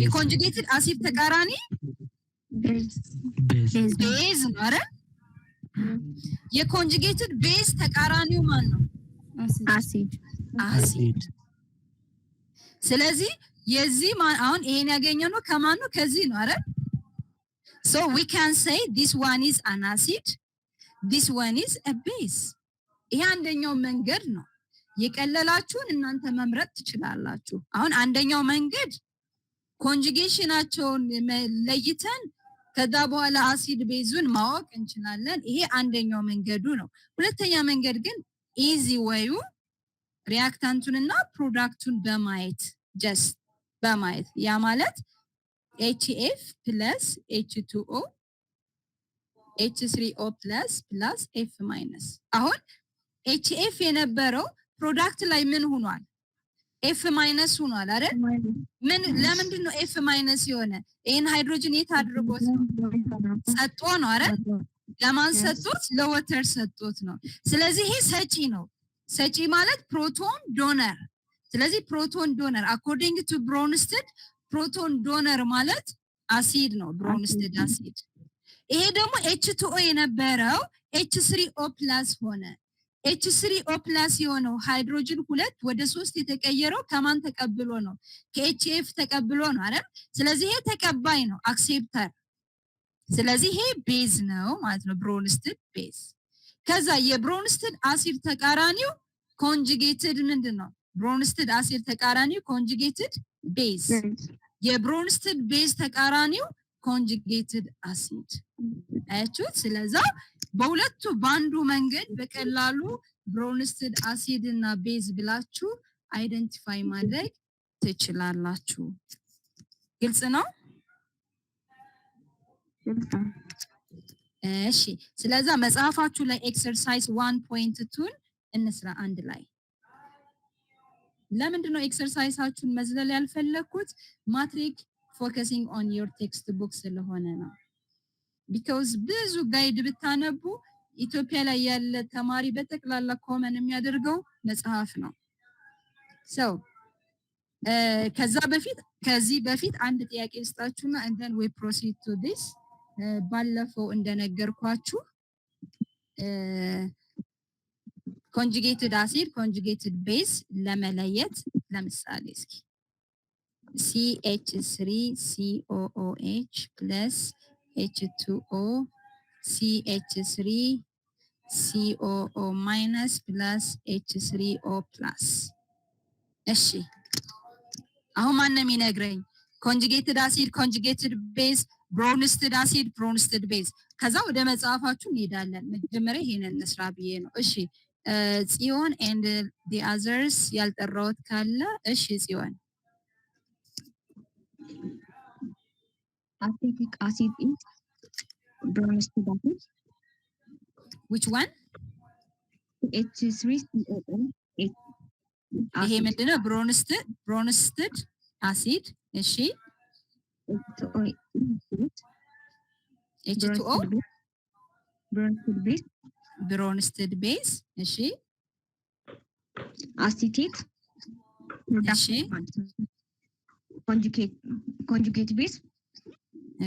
የ conjugated acid ተቃራኒ base ነው አይደል? የ conjugated base ተቃራኒው ማን ነው? አሲድ። አሲድ። ስለዚህ የዚህ አሁን ይሄን ያገኘነው ከማን ነው? ከዚህ ነው አይደል? So we can say this one is an acid, this one is a base። ይሄ አንደኛው መንገድ ነው። የቀለላችሁን እናንተ መምረጥ ትችላላችሁ። አሁን አንደኛው መንገድ conjugation ኣቸውን ለይተን ከዛ በኋላ acid base ኡን ማወቅ እንችላለን። ይሄ አንደኛው መንገዱ ነው። ሁለተኛ መንገድ ግን easy way ኡ reactant ኡን እና product ኡን በማየት፣ just በማየት፣ ያ ማለት HF plus H2O H3O plus plus F minus። አሁን HF የነበረው product ላይ ምን ሆኗል? F minus ሆኗል አይደል? ምን ለምንድን ነው F minus የሆነ? ይህን ሃይድሮጅን የት አድርጎት ነው? ሰጥቶ ነው አይደል? ለማን ሰጡት? ለ water ሰጡት ነው። ስለዚህ ይሄ ሰጪ ነው። ሰጪ ማለት proton donor። ስለዚህ proton donor according to Bronsted፣ proton donor ማለት አሲድ ነው። Bronsted acid። ይሄ ደግሞ H2O የነበረው H3O plus ሆነ። H3O plus የሆነው ሃይድሮጅን ሁለት ወደ ሶስት የተቀየረው ከማን ተቀብሎ ነው? ከ HF ተቀብሎ ነው አይደል? ስለዚህ ይሄ ተቀባይ ነው፣ acceptor። ስለዚህ ይሄ base ነው ማለት ነው፣ Bronsted base። ከዛ የ Bronsted acid ተቃራኒው conjugated ምንድን ነው? Bronsted acid ተቃራኒው conjugated base። የ Bronsted base ተቃራኒው conjugated acid። አያችሁት? ስለዛ በሁለቱ በአንዱ መንገድ በቀላሉ Bronsted acid እና base ብላችሁ identify ማድረግ ትችላላችሁ። ግልጽ ነው? ግልጽ ነው። እሺ። ስለዛ መጽሐፋችሁ ላይ exercise 1.2ን እንስራ አንድ ላይ። ለምንድን ነው exercise ኣችሁን መዝለል ያልፈለግኩት? ማትሪክ Focusing on your textbook ስለሆነ ነው። Because ብዙ guide ብታነቡ ኢትዮጵያ ላይ ያለ ተማሪ በጠቅላላ common የሚያደርገው መጽሐፍ ነው። So ከዛ በፊት ከዚህ በፊት አንድ ጥያቄ ልስጣችሁና and then we proceed to this። ባለፈው እንደነገርኳችሁ conjugated acid, conjugated base ለመለየት ለምሳሌ እስኪ CH3 COOH plus H2O CH3 COO minus plus H3O plus። እሺ፣ አሁን ማን ነው የሚነግረኝ? Conjugated acid, conjugated base, Bronsted acid, Bronsted base። ከዛ ወደ መጽሐፋችሁ እንሄዳለን። መጀመሪያ ይሄንን እንስራ ብዬ ነው። እሺ ጽዮን and the others ያልጠራሁት ካለ። እሺ ጽዮን። Acetic acid is Bronsted acid. Which one? CH3COO ይሄ ምንድነው? Bronsted acid። እሺ። H2O? Bronsted base. Bronsted base። እሺ። Acetate እሺ። Conjugate base.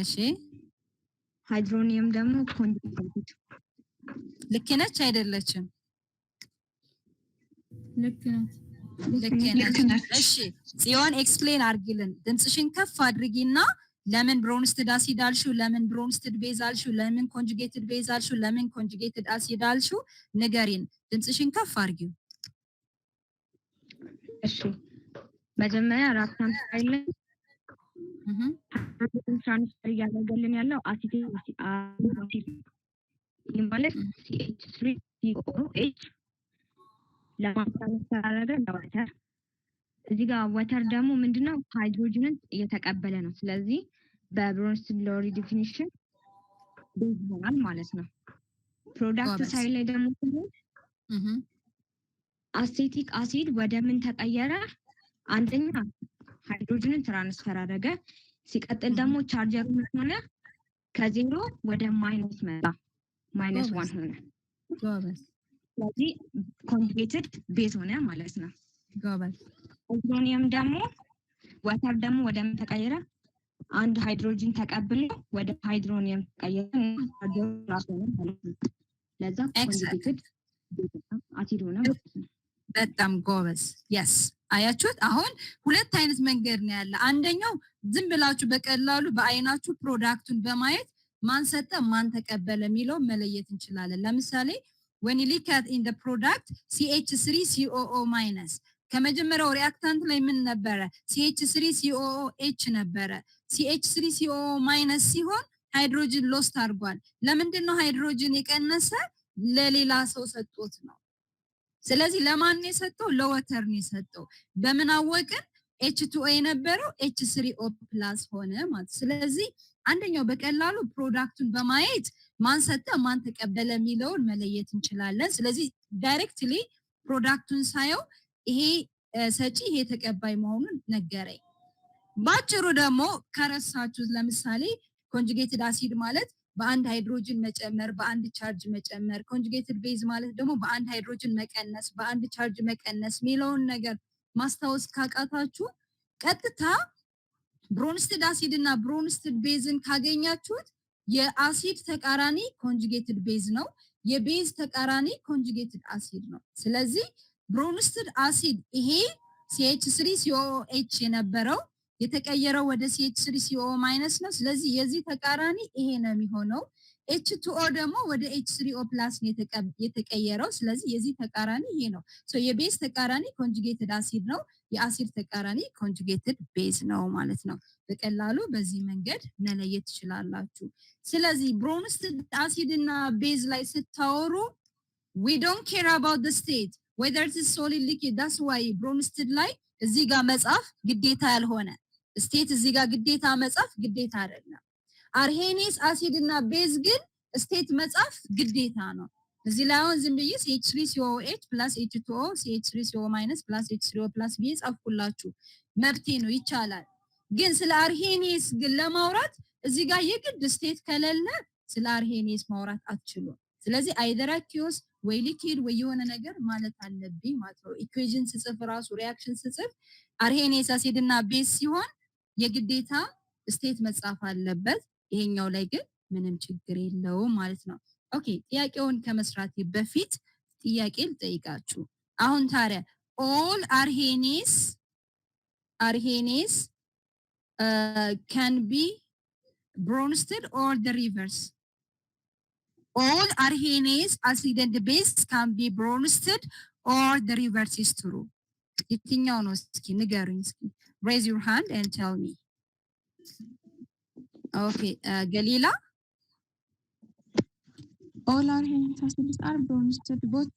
እሺ። Hydronium ደግሞ conjugate. ልክ ነች አይደለችም? ልክ ናት። ልክ ነች። እሺ ጽዮን፣ explain አድርጊልን። ድምፅሽን ከፍ አድርጊና ለምን Bronsted acid አልሽው? ለምን Bronsted base አልሽው? ለምን conjugated base አልሽው? ለምን conjugated acid አልሽው? ንገሪን። ድምፅሽን ከፍ አድርጊው። እሺ፣ መጀመሪያ reactant side ላይ transfer እያደረገልን ያለው acetate acid፣ ይህ ማለት CH3COOH ለማን transfer አደረገ? ለ water። እዚህ ጋር water ደግሞ ምንድነው? ሃይድሮጅንን እየተቀበለ ነው። ስለዚህ በ Bronsted Lowry definition base ይሆናል ማለት ነው። Product side ላይ ደግሞ ስንሄድ acetic acid ወደ ምን ተቀየረ? አንደኛ ሃይድሮጅንን transfer አደረገ። ሲቀጥል ደግሞ ቻርጀሩ ምን ሆነ? ከዜሮ ወደ minus መጣ። -1 ሆነ። ስለዚህ conjugated base ሆነ ማለት ነው። Hydronium ደግሞ water ደግሞ ወደ ምን ተቀየረ? አንድ ሃይድሮጅን ተቀብሎ ወደ hydronium ተቀየረ እና ቻርጀሩ ራሱ ሆነ ማለት ነው። ለዛ conjugated acid ሆነ ማለት ነው። በጣም ጎበዝ። Yes፣ አያችሁት? አሁን ሁለት አይነት መንገድ ነው ያለ። አንደኛው ዝም ብላችሁ በቀላሉ በአይናችሁ product ኡን በማየት ማን ሰጠ ማን ተቀበለ የሚለው መለየት እንችላለን። ለምሳሌ when you look at in the product CH3 COO minus፣ ከመጀመሪያው reactant ላይ ምን ነበረ? CH3 COOH ነበረ። CH3 COO minus ሲሆን ሃይድሮጅን lost አድርጓል። ለምንድን ነው ሃይድሮጅን የቀነሰ? ለሌላ ሰው ሰጥቶት ነው። ስለዚህ ለማን ነው የሰጠው? ለ water ነው የሰጠው። በምን አወቅን? H2O የነበረው H3O plus ሆነ ማለት። ስለዚህ አንደኛው በቀላሉ product ኡን በማየት ማን ሰጠ ማን ተቀበለ የሚለውን መለየት እንችላለን። ስለዚህ directly product ኡን ሳየው ይሄ ሰጪ ይሄ ተቀባይ መሆኑን ነገረኝ። ባጭሩ ደግሞ ከረሳችሁት ለምሳሌ conjugated acid ማለት በአንድ ሃይድሮጅን መጨመር፣ በአንድ charge መጨመር፣ conjugated base ማለት ደግሞ በአንድ ሃይድሮጅን መቀነስ፣ በአንድ charge መቀነስ የሚለውን ነገር ማስታወስ ካቃታችሁ ቀጥታ Bronsted acid እና Bronsted base ን ካገኛችሁት የአሲድ ተቃራኒ conjugated base ነው። የ base ተቃራኒ conjugated acid ነው። ስለዚህ Bronsted acid ይሄ CH3 COOH የነበረው የተቀየረው ወደ CH3 COO minus ነው። ስለዚህ የዚህ ተቃራኒ ይሄ ነው የሚሆነው። H2O ደግሞ ወደ H3O plus ነው የተቀየረው። ስለዚህ የዚህ ተቃራኒ ይሄ ነው። የ base ተቃራኒ conjugated acid ነው። የአሲድ ተቃራኒ conjugated base ነው ማለት ነው። በቀላሉ በዚህ መንገድ መለየት ትችላላችሁ። ስለዚህ Bronsted acid እና base ላይ ስታወሩ we don't care about the state, whether it is solid, liquid። That's why Bronsted ላይ እዚህ ጋር መጻፍ ግዴታ ያልሆነ፣ state እዚህ ጋር ግዴታ መጻፍ ግዴታ አይደለም። Arrhenius acid እና base ግን state መጻፍ ግዴታ ነው። እዚህ ላይ አሁን ዝም ብዬ CH3 COOH plus H2O CH3 COO minus plus H3O plus ብዬ ጻፍኩላችሁ። መብቴ ነው፣ ይቻላል። ግን ስለ Arrhenius ግን ለማውራት እዚህ ጋር የግድ state ከሌለ ስለ Arrhenius ማውራት አትችሉም። ስለዚህ either aqueous ወይ liquid ወይ የሆነ ነገር ማለት አለብኝ ማለት ነው። Equation ስጽፍ ራሱ፣ reaction ስጽፍ Arrhenius acid እና base ሲሆን የግዴታ state መጻፍ አለበት። ይሄኛው ላይ ግን ምንም ችግር የለውም ማለት ነው። Okay፣ ጥያቄውን ከመስራቴ በፊት ጥያቄ ልጠይቃችሁ። አሁን ታዲያ all Arrhenius can be Bronsted or the reverse? All Arrhenius acid and base can be Bronsted or the reverse is true? የትኛው ነው? እስኪ ንገሩኝ። እስኪ raise your hand and tell me. Okay, ገሊላ። All Arrhenius acids are Bronsted, but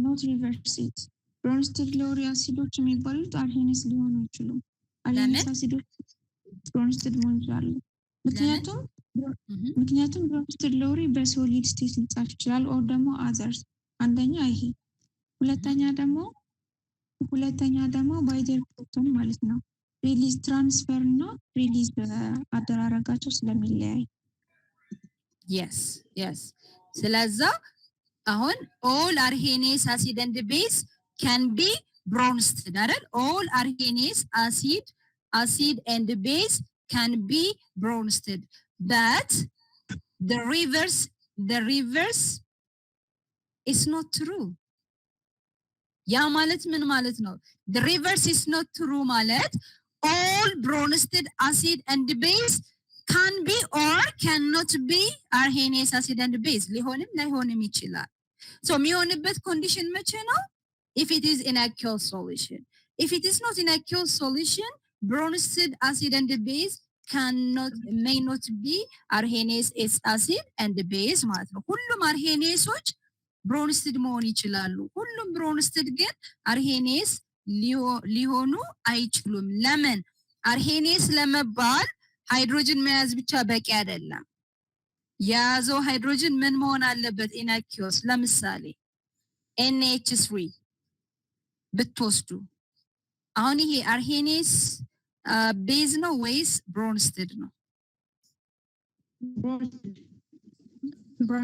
not reverse it. Bronsted Lowry አሲዶች የሚባሉት Arrhenius ሊሆኑ አይችሉም። Arrhenius አሲዶች Bronsted መሆን ይችላሉ። ምክንያቱም Bronsted Lowry በ solid state ሊጻፍ ይችላል or ደግሞ others። አንደኛ ይሄ፣ ሁለተኛ ደግሞ by their proton ማለት ነው፣ release transfer እና release አደራረጋቸው ስለሚለያይ። Yes. ስለዛ አሁን all Arrhenius acid and base can be Bronsted አይደል? All Arrhenius acid and base can be Bronsted, but the reverse is not true. ያ ማለት ምን ማለት ነው? The reverse is not true ማለት all Bronsted acid and base can be or cannot be Arrhenius acid and base። ሊሆንም ላይሆንም ይችላል። So የሚሆንበት condition መቼ ነው? If it is in aqueous solution. If it is not in aqueous solution, Bronsted acid and base cannot may not be Arrhenius acid and base ማለት ነው። ሁሉም Arrhenius ኦች Bronsted መሆን ይችላሉ። ሁሉም Bronsted ግን Arrhenius ሊሆኑ አይችሉም። ለምን? Arrhenius ለመባል ሃይድሮጅን መያዝ ብቻ በቂ አይደለም። የያዘው ሃይድሮጅን ምን መሆን አለበት? In aqueous። ለምሳሌ NH3 ብትወስዱ አሁን ይሄ Arrhenius base ነው ወይስ Bronsted ነው?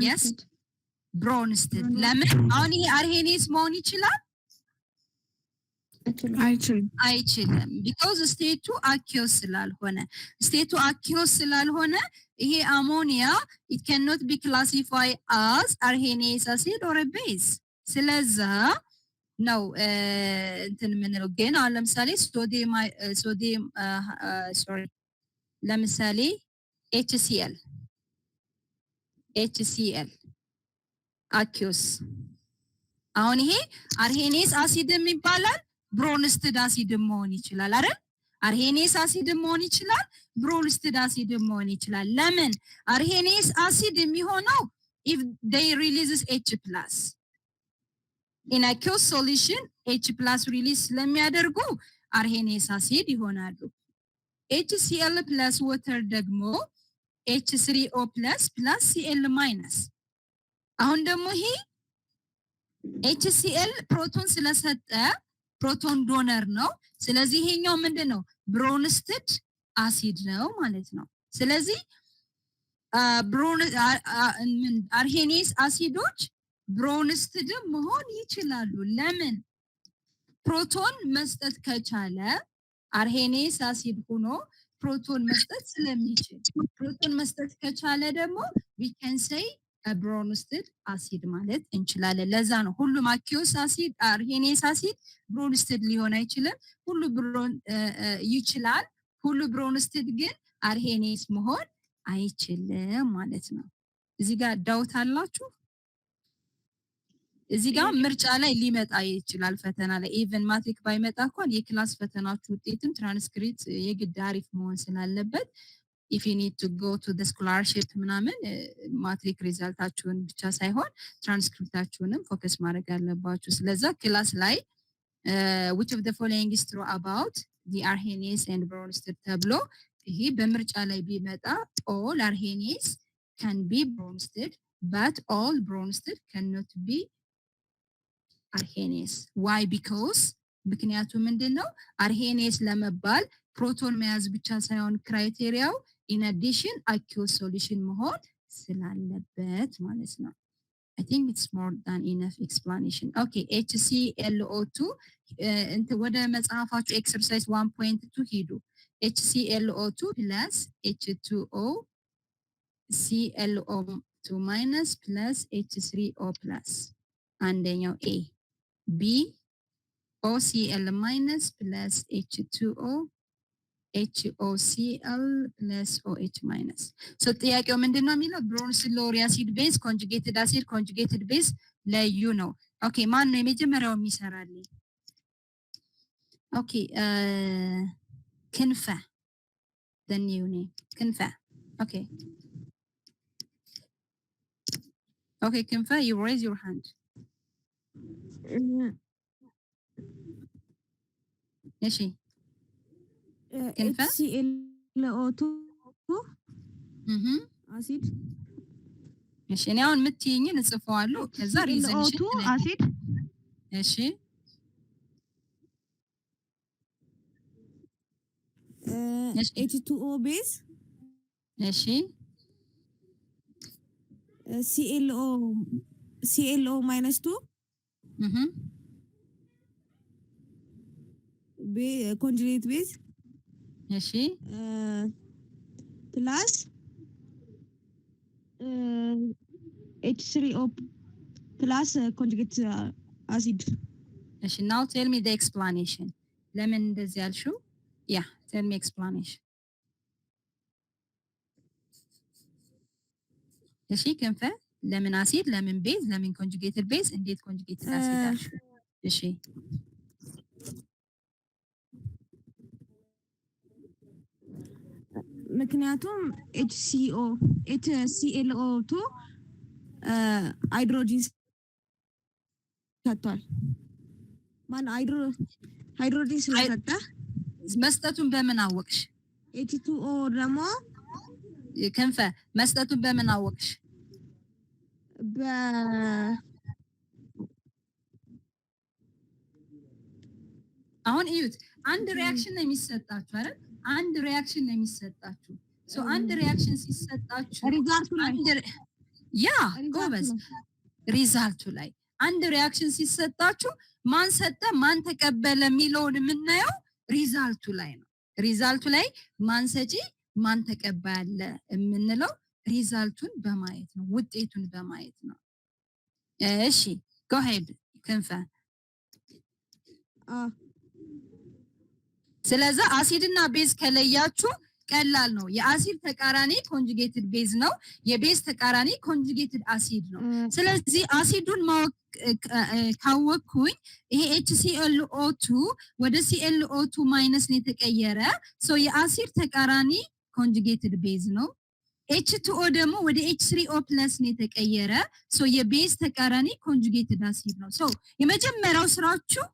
Yes, Bronsted። ለምን? አሁን ይሄ Arrhenius መሆን ይችላል? አይችልም። አይችልም። Because state ኡ aqueous ስላልሆነ፣ state ኡ aqueous ስላልሆነ ይሄ አሞኒያ ኢት ካንኖት ቢ ክላሲፋይ አስ አርሄኒየስ አሲድ ኦር ቤዝ። ስለዛ ነው እንትን የምንለው። ግን አሁን ለምሳሌ sodium, sorry፣ ለምሳሌ HCl aqueous፣ አሁን ይሄ Arrhenius acid ም ይባላል፣ Bronsted acid ም መሆን ይችላል አይደል? Arrhenius acid ም መሆን ይችላል፣ Bronsted acid ም መሆን ይችላል። ለምን? Arrhenius acid የሚሆነው if they releases H plus in aqueous solution፣ H plus release ስለሚያደርጉ Arrhenius acid ይሆናሉ። HCl plus water ደግሞ H3O plus plus Cl minus። አሁን ደግሞ ይሄ HCl proton ስለሰጠ proton donor ነው። ስለዚህ ይሄኛው ምንድን ነው? Bronsted acid ነው ማለት ነው። ስለዚህ Arrhenius አሲዶች Bronsted ም መሆን ይችላሉ። ለምን? ፕሮቶን መስጠት ከቻለ፣ Arrhenius acid ሆኖ ፕሮቶን መስጠት ስለሚችል፣ ፕሮቶን መስጠት ከቻለ ደግሞ we can say Bronsted acid ማለት እንችላለን። ለዛ ነው ሁሉም aqueous acid Arrhenius acid Bronsted ሊሆን አይችልም። ሁሉ ብሮን ይችላል። ሁሉ Bronsted ግን Arrhenius መሆን አይችልም ማለት ነው። እዚህ ጋር doubt አላችሁ? እዚህ ጋር ምርጫ ላይ ሊመጣ ይችላል ፈተና ላይ። Even ማትሪክ ባይመጣ እንኳን የ class ፈተናችሁ ውጤትም ትራንስክሪፕት የግድ አሪፍ መሆን ስላለበት if you need to go to scholarship ምናምን ማትሪክ result ኣችሁን ብቻ ሳይሆን ትራንስክሪፕታችሁንም ፎከስ ማድረግ አለባችሁ። ስለዛ class ላይ "Which of the following is true about the Arrhenius and Bronsted?" ተብሎ ይሄ በምርጫ ላይ ቢመጣ ኦል አርሄኒየስ ካን ቢ ብሮንስትድ በት ኦል ብሮንስትድ ካንኖት ቢ አርሄኒየስ። Why? Because ምክንያቱ ምንድን ነው? Arrhenius ለመባል ፕሮቶን መያዝ ብቻ ሳይሆን criteria ው in addition aqueous solution መሆን ስላለበት ማለት ነው። I think it's more than enough explanation. Okay, HClO2 እንትን ወደ መጽሐፋችሁ exercise 1.2 ሂዱ። HClO2 plus H2O ClO2 minus plus H3O plus አንደኛው A፣ B OCl minus plus H2O HOCl plus OH minus. So ጥያቄው ምንድን ነው የሚለው? Bronsted Lowry acid base፣ conjugated acid፣ conjugated base ለዩ ነው። Okay፣ ማን ነው የመጀመሪያው የሚሰራልኝ? Okay፣ ክንፈ፣ the new name ክንፈ። Okay, ክንፈ, you raise your hand. እሺ ክንፈ። HClO2 አሲድ። እሺ፣ እኔ አሁን የምትይኝን እጽፈዋለሁ፣ ከዛ reason ሽን HClO2 አሲድ። እሺ። እሺ። H2O base። እሺ። ClO minus 2 conjugate base እሺ። Plus H3O plus conjugate acid. እሺ፣ now tell me the explanation. ለምን እንደዚህ ያልሽው? Yeah, tell me explanation. እሺ ክንፈ፣ ለምን አሲድ፣ ለምን base፣ ለምን conjugated base፣ እንዴት conjugated acid አልሽው? እሺ። ምክንያቱም HCO HClO2 ሃይድሮጂን ሰጥቷል። ማን ሃይድሮጂን ስለሰጠ። መስጠቱን በምን አወቅሽ? H2O ደግሞ ክንፈ፣ መስጠቱን በምን አወቅሽ? በ አሁን እዩት፣ አንድ reaction ነው የሚሰጣችሁ አይደል? አንድ reaction ነው የሚሰጣችሁ። So አንድ reaction ሲሰጣችሁ result ኡ ላይ አንድ yeah result ኡ ጎበዝ ላይ። Result ኡ ላይ አንድ reaction ሲሰጣችሁ ማን ሰጠ፣ ማን ተቀበለ የሚለውን የምናየው result ኡ ላይ ነው። Result ኡ ላይ ማን ሰጪ፣ ማን ተቀባይ አለ የምንለው result ኡን በማየት ነው፣ ውጤቱን በማየት ነው። እሺ፣ go ahead ክንፈ። ስለዛ አሲድ እና base ከለያችሁ ቀላል ነው። የአሲድ ተቃራኒ conjugated base ነው። የ base ተቃራኒ conjugated acid ነው። ስለዚህ አሲዱን ማወቅ ካወቅኩኝ ይሄ HClO2 ወደ ClO2 minus ነው የተቀየረ። So የአሲድ ተቃራኒ conjugated base ነው። H2O ደግሞ ወደ H3O plus ነው የተቀየረ። So የ base ተቃራኒ conjugated acid ነው። So የመጀመሪያው ስራችሁ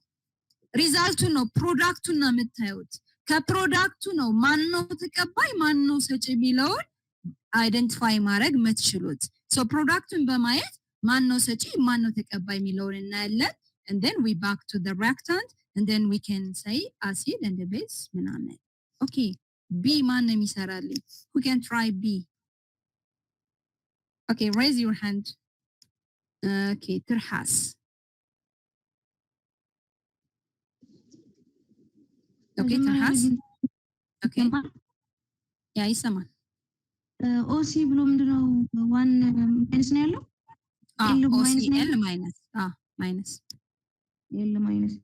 result ኡን ነው፣ product ኡን ነው የምታዩት። ከ product ኡ ነው ማን ነው ተቀባይ፣ ማን ነው ሰጪ የሚለውን identify ማድረግ የምትችሉት። So product ኡን በማየት ማን ነው ሰጪ፣ ማን ነው ተቀባይ የሚለውን እናያለን። And then we back to the reactant and then we can say acid and the base ምናምን። Okay, B ማን ነው የሚሰራልኝ? Who can try B? Okay, raise your hand. Okay, ትርሃስ። Okay. መጀመሪያ ትርሃስ። Okay. ይሰማል? Yeah፣ ይሰማል። OC ብሎ ምንድነው? One minus ነው ያለው? L minus ነው OCl ያለው? Minus፣ minus። L minus።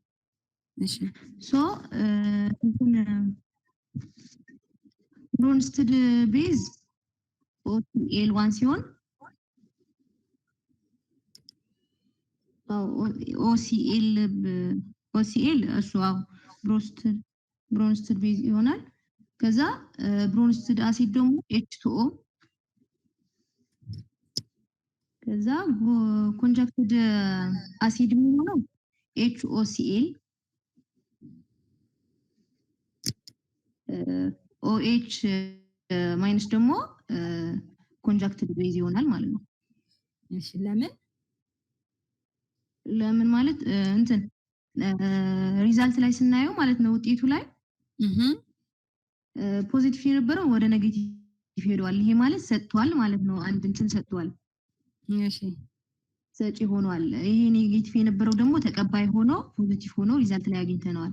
እሺ። So እንትን Bronsted base OCl one ሲሆን OCl OCl እሱ አዎ Bronsted base ይሆናል። ከዛ Bronsted acid ደግሞ H2O፣ ከዛ conjugated acid የሚሆነው HOCl OH minus ደግሞ conjugated base ይሆናል ማለት ነው። እሺ፣ ለምን? ለምን ማለት እንትን result ላይ ስናየው ማለት ነው ውጤቱ ላይ። Positive የነበረው ወደ negative ሄዷል። ይሄ ማለት ሰጥቷል ማለት ነው። አንድ እንትን ሰጥቷል፣ ሰጪ ሆኗል። ይሄ negative የነበረው ደግሞ ተቀባይ ሆኖ positive ሆኖ result ላይ አግኝተነዋል።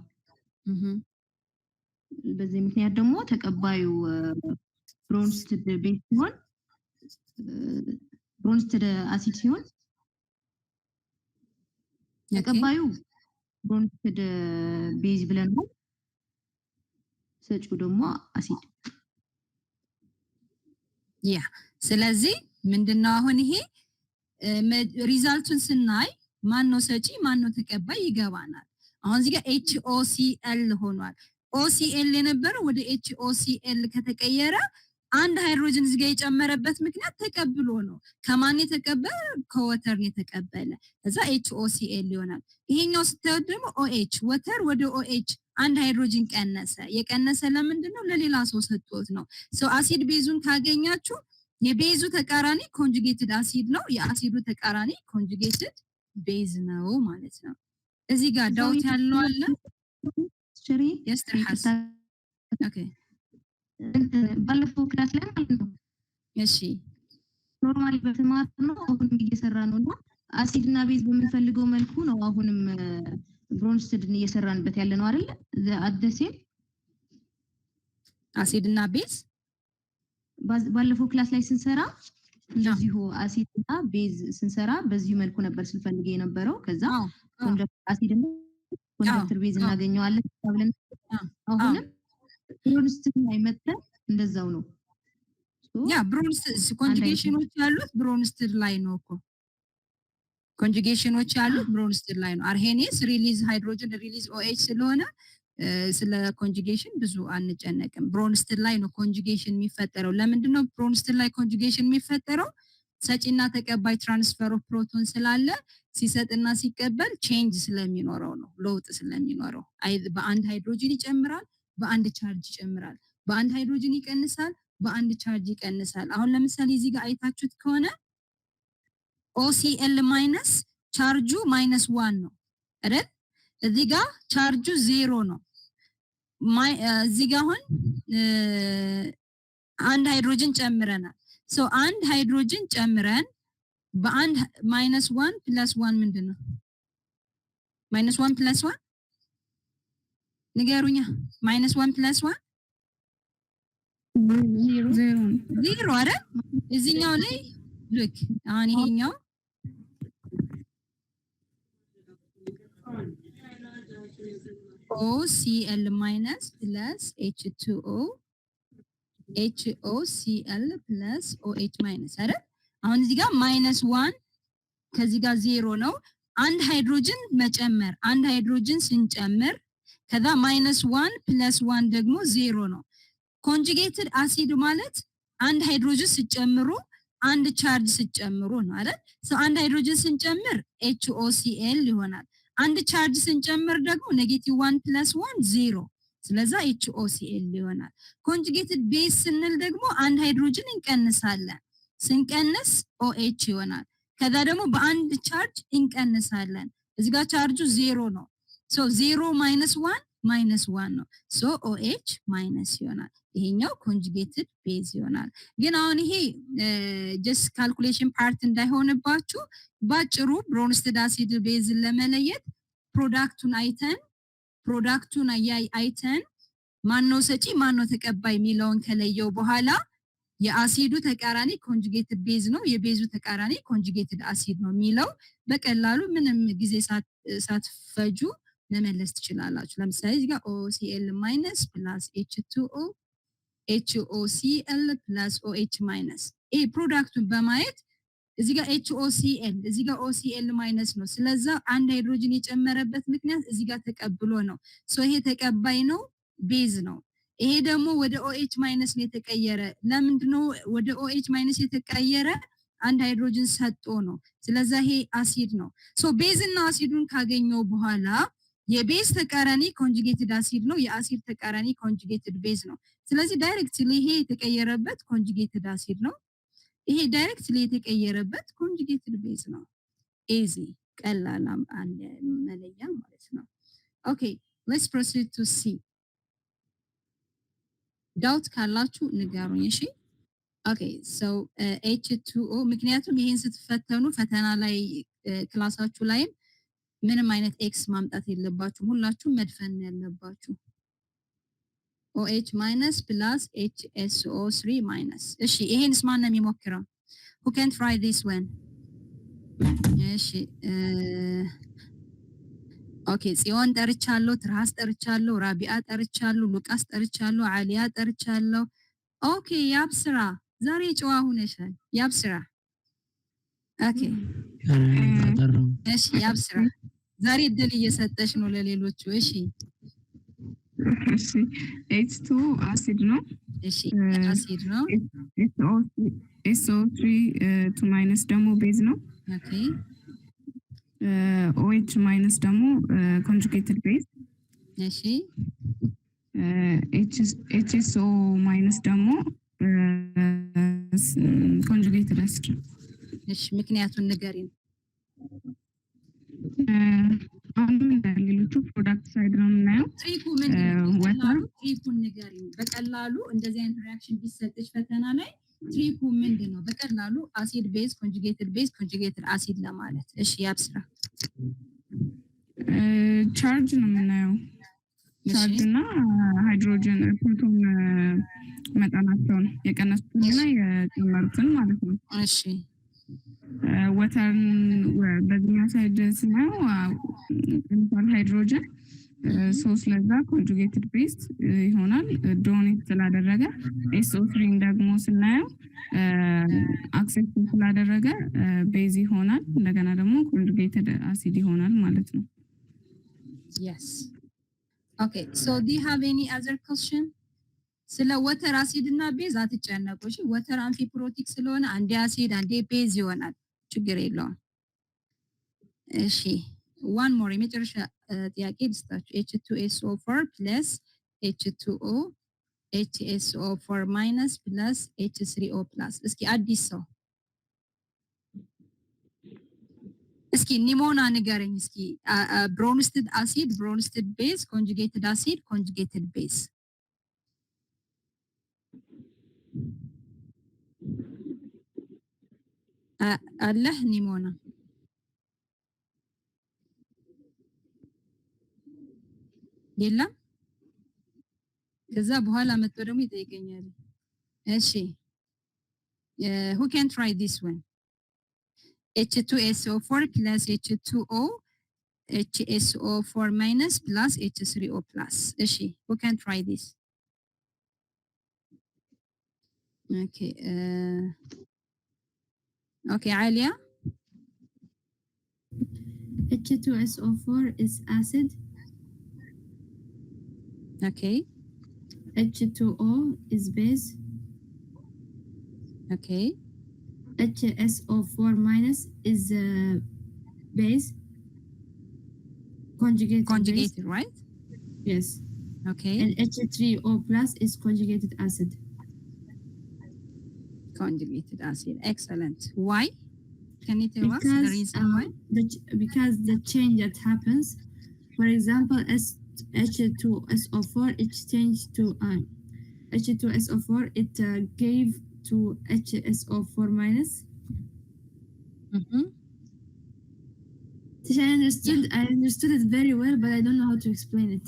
በዚህ ምክንያት ደግሞ ተቀባዩ Bronsted base ሲሆን፣ Bronsted acid ሲሆን ተቀባዩ Bronsted base ብለን ነው፣ ሰጪው ደግሞ አሲድ። Yeah፣ ስለዚህ ምንድነው አሁን ይሄ result ኡን ስናይ ማን ነው ሰጪ ማን ነው ተቀባይ ይገባናል። አሁን እዚህ ጋር HOCl ሆኗል። OCl የነበረው ወደ HOCl ከተቀየረ አንድ ሃይድሮጅን እዚህ ጋር የጨመረበት ምክንያት ተቀብሎ ነው። ከማን የተቀበለ? ከ water ነው የተቀበለ። ከዛ HOCl ይሆናል። ይሄኛው ስታዩት ደግሞ OH፣ water ወደ OH አንድ ሃይድሮጅን ቀነሰ። የቀነሰ ለምንድን ነው? ለሌላ ሰው ሰጥቶት ነው። So acid base ኡን ካገኛችሁ የ base ኡ ተቃራኒ conjugated acid ነው። የአሲዱ ተቃራኒ conjugated base ነው ማለት ነው። እዚህ ጋር doubt ያለው አለ? ቸሪ። Yes, ትርሓስ። Okay. ባለፈው class ላይ ማለት ነው። Normally በተማር ነው አሁንም እየሰራ ነው እና አሲድ እና base በምንፈልገው መልኩ ነው አሁንም Bronsted ን እየሰራንበት ያለ ነው አይደለ? At the same አሲድ እና base ባለፈው class ላይ ስንሰራ እንደዚሁ አሲድ እና base ስንሰራ በዚሁ መልኩ ነበር ስንፈልግ የነበረው። ከዛ acid እና conjugated base እናገኘዋለን ብለን አሁንም Bronsted ላይ መጥተን እንደዛው ነው። Yeah፣ conjugation ኖች ያሉት Bronsted ላይ ነው እኮ። Conjugation ኖች ያሉት Bronsted ላይ ነው። Arrhenius release hydrogen፣ release OH ስለሆነ ስለ conjugation ብዙ አንጨነቅም። Bronsted ላይ ነው conjugation የሚፈጠረው። ለምንድን ነው Bronsted ላይ conjugation የሚፈጠረው? ሰጪና ተቀባይ transfer of proton ስላለ ሲሰጥና ሲቀበል change ስለሚኖረው ነው፣ ለውጥ ስለሚኖረው። በአንድ ሃይድሮጅን ይጨምራል፣ በአንድ charge ይጨምራል፣ በአንድ ሃይድሮጅን ይቀንሳል፣ በአንድ charge ይቀንሳል። አሁን ለምሳሌ እዚህ ጋር አይታችሁት ከሆነ OCl minus charge ኡ -1 ነው አይደል? እዚህ ጋር charge ኡ 0 ነው። እዚህ ጋር አሁን አንድ ሃይድሮጅን ጨምረናል። So አንድ ሃይድሮጅን ጨምረን በአንድ -1 plus 1 ምንድን ነው? -1 plus 1 ንገሩኛ። -1 plus 1 0 አይደል? እዚህኛው ላይ look፣ አሁን ይሄኛው OCl minus plus H2O HOCl plus OH minus አይደል? አሁን እዚህ ጋር -1 ከዚህ ጋር 0 ነው። አንድ ሃይድሮጅን መጨመር፣ አንድ ሃይድሮጅን ስንጨምር ከዛ -1 plus 1 ደግሞ 0 ነው። Conjugated acid ማለት አንድ ሃይድሮጅን ስጨምሩ አንድ charge ስጨምሩ ነው አይደል? አንድ ሃይድሮጅን ስንጨምር HOCl ይሆናል። አንድ charge ስንጨምር ደግሞ -1 plus 1 0፣ ስለዛ HOCl ይሆናል። Conjugated base ስንል ደግሞ አንድ ሃይድሮጅን እንቀንሳለን። ስንቀንስ OH ይሆናል። ከዛ ደግሞ በአንድ charge እንቀንሳለን። እዚህ ጋር charge ኡ 0 ነው። So 0 minus 1 -1 ነው። So OH minus ይሆናል። ይሄኛው conjugated base ይሆናል። ግን አሁን ይሄ just calculation part እንዳይሆንባችሁ ባጭሩ Bronsted acid base ን ለመለየት product ኡን አይተን ማነው ሰጪ ማነው ተቀባይ የሚለውን ከለየው በኋላ የአሲዱ ተቃራኒ conjugated base ነው፣ የ base ኡ ተቃራኒ conjugated acid ነው የሚለው በቀላሉ ምንም ጊዜ ሳትፈጁ መመለስ ትችላላችሁ። ለምሳሌ እዚህ ጋር OCl minus plus H2O HOCl plus OH minus፣ ይሄ product ኡን በማየት እዚህ ጋር HOCl፣ እዚህ ጋር OCl minus ነው። ስለዛ አንድ ሃይድሮጅን የጨመረበት ምክንያት እዚህ ጋር ተቀብሎ ነው። So ይሄ ተቀባይ ነው፣ base ነው። ይሄ ደግሞ ወደ OH minus ነው የተቀየረ። ለምንድነው ወደ OH minus የተቀየረ? አንድ ሃይድሮጅን ሰጥቶ ነው። ስለዛ ይሄ አሲድ ነው። So base እና አሲዱን ካገኘው በኋላ የ base ተቃራኒ conjugated acid ነው፣ የአሲድ ተቃራኒ conjugated base ነው። ስለዚህ directly ይሄ የተቀየረበት conjugated acid ነው። ይሄ directly የተቀየረበት conjugated base ነው። Easy፣ ቀላል መለያ ማለት ነው። Okay, let's proceed to C. ዳውት ካላችሁ ንገሩኝ። እሺ okay, so H2O ምክንያቱም ይሄን ስትፈተኑ ፈተና ላይ class ኣችሁ ላይም ምንም አይነት X ማምጣት የለባችሁም። ሁላችሁም መድፈን ነው ያለባችሁ። OH minus plus HSO3 minus። እሺ ይሄንስ ማን ነው የሚሞክረው? Who can try this one? እሺ okay ጽዮን ጠርቻለሁ፣ ትርሃስ ጠርቻለሁ፣ ራቢአ ጠርቻለሁ፣ ሉቃስ ጠርቻለሁ፣ አሊያ ጠርቻለሁ። Okay ያብስራ ዛሬ ጨዋ ሁነሻል። ያብስራ okay እሺ ያብስራ ዛሬ እድል እየሰጠሽ ነው ለሌሎቹ። እሺ እሺ H2 አሲድ ነው። እሺ አሲድ ነው። SO3 2 minus ደግሞ base ነው። Okay OH minus ደግሞ conjugated base። እሺ HSO minus ደግሞ conjugated acid። እሺ ምክንያቱን ንገሪን። አሁንም ሌሎቹ product side ነው የምናየው። Trick ኡ ምንድን ነው? በቀላሉ trick ኡን ንገሪን። በቀላሉ እንደዚህ አይነት reaction ቢሰጥሽ ፈተና ላይ trick ኡ ምንድን ነው? በቀላሉ acid base፣ conjugated base፣ conjugated acid ለማለት። እሺ ያብስራ። Charge ነው የምናየው። Charge እና hydrogen proton መጠናቸውን የቀነሱትን እና የጨመሩትን ማለት ነው። እሺ Water ን በዚህኛው side ስናየው ቀንሷል ሃይድሮጅን ሶስት፣ ለዛ conjugated base ይሆናል donate ስላደረገ። SO3 ን ደግሞ ስናየው accept ስላደረገ base ይሆናል። እንደገና ደግሞ conjugated acid ይሆናል ማለት ነው። Yes. Okay. So do you have any other question? ስለ water acid እና base አትጨነቁ። እሺ water amphiprotic ስለሆነ አንዴ አሲድ አንዴ base ይሆናል። ችግር የለውም። እሺ one more የመጨረሻ ጥያቄ ልስጣችሁ። H2SO4 plus H2O HSO4 minus plus H3O plus። እስኪ አዲስ ሰው እስኪ ኒሞና ንገረኝ እስኪ Bronsted acid፣ Bronsted base፣ conjugated acid፣ conjugated base። አለህ ኒሞና? የለም። ከዛ በኋላ መጥቶ ደግሞ ይጠይቀኛል። እሺ who can try this one? H2SO4 plus H2O HSO4 minus plus H3O plus። እሺ who can try this? Okay. Okay, Alia. H2SO4 is acid. Okay. H2O is base. Okay. HSO4 minus is base. Conjugated. Conjugated, base. Right? Yes. Okay. And H3O plus is conjugated acid. Conjugated acid. Excellent. Why? Can you tell us the reason why? Because the change that happens, for example, H2SO4, it changed to H2SO4, it gave to HSO4 minus. I understood it very well, but I don't know how to explain it.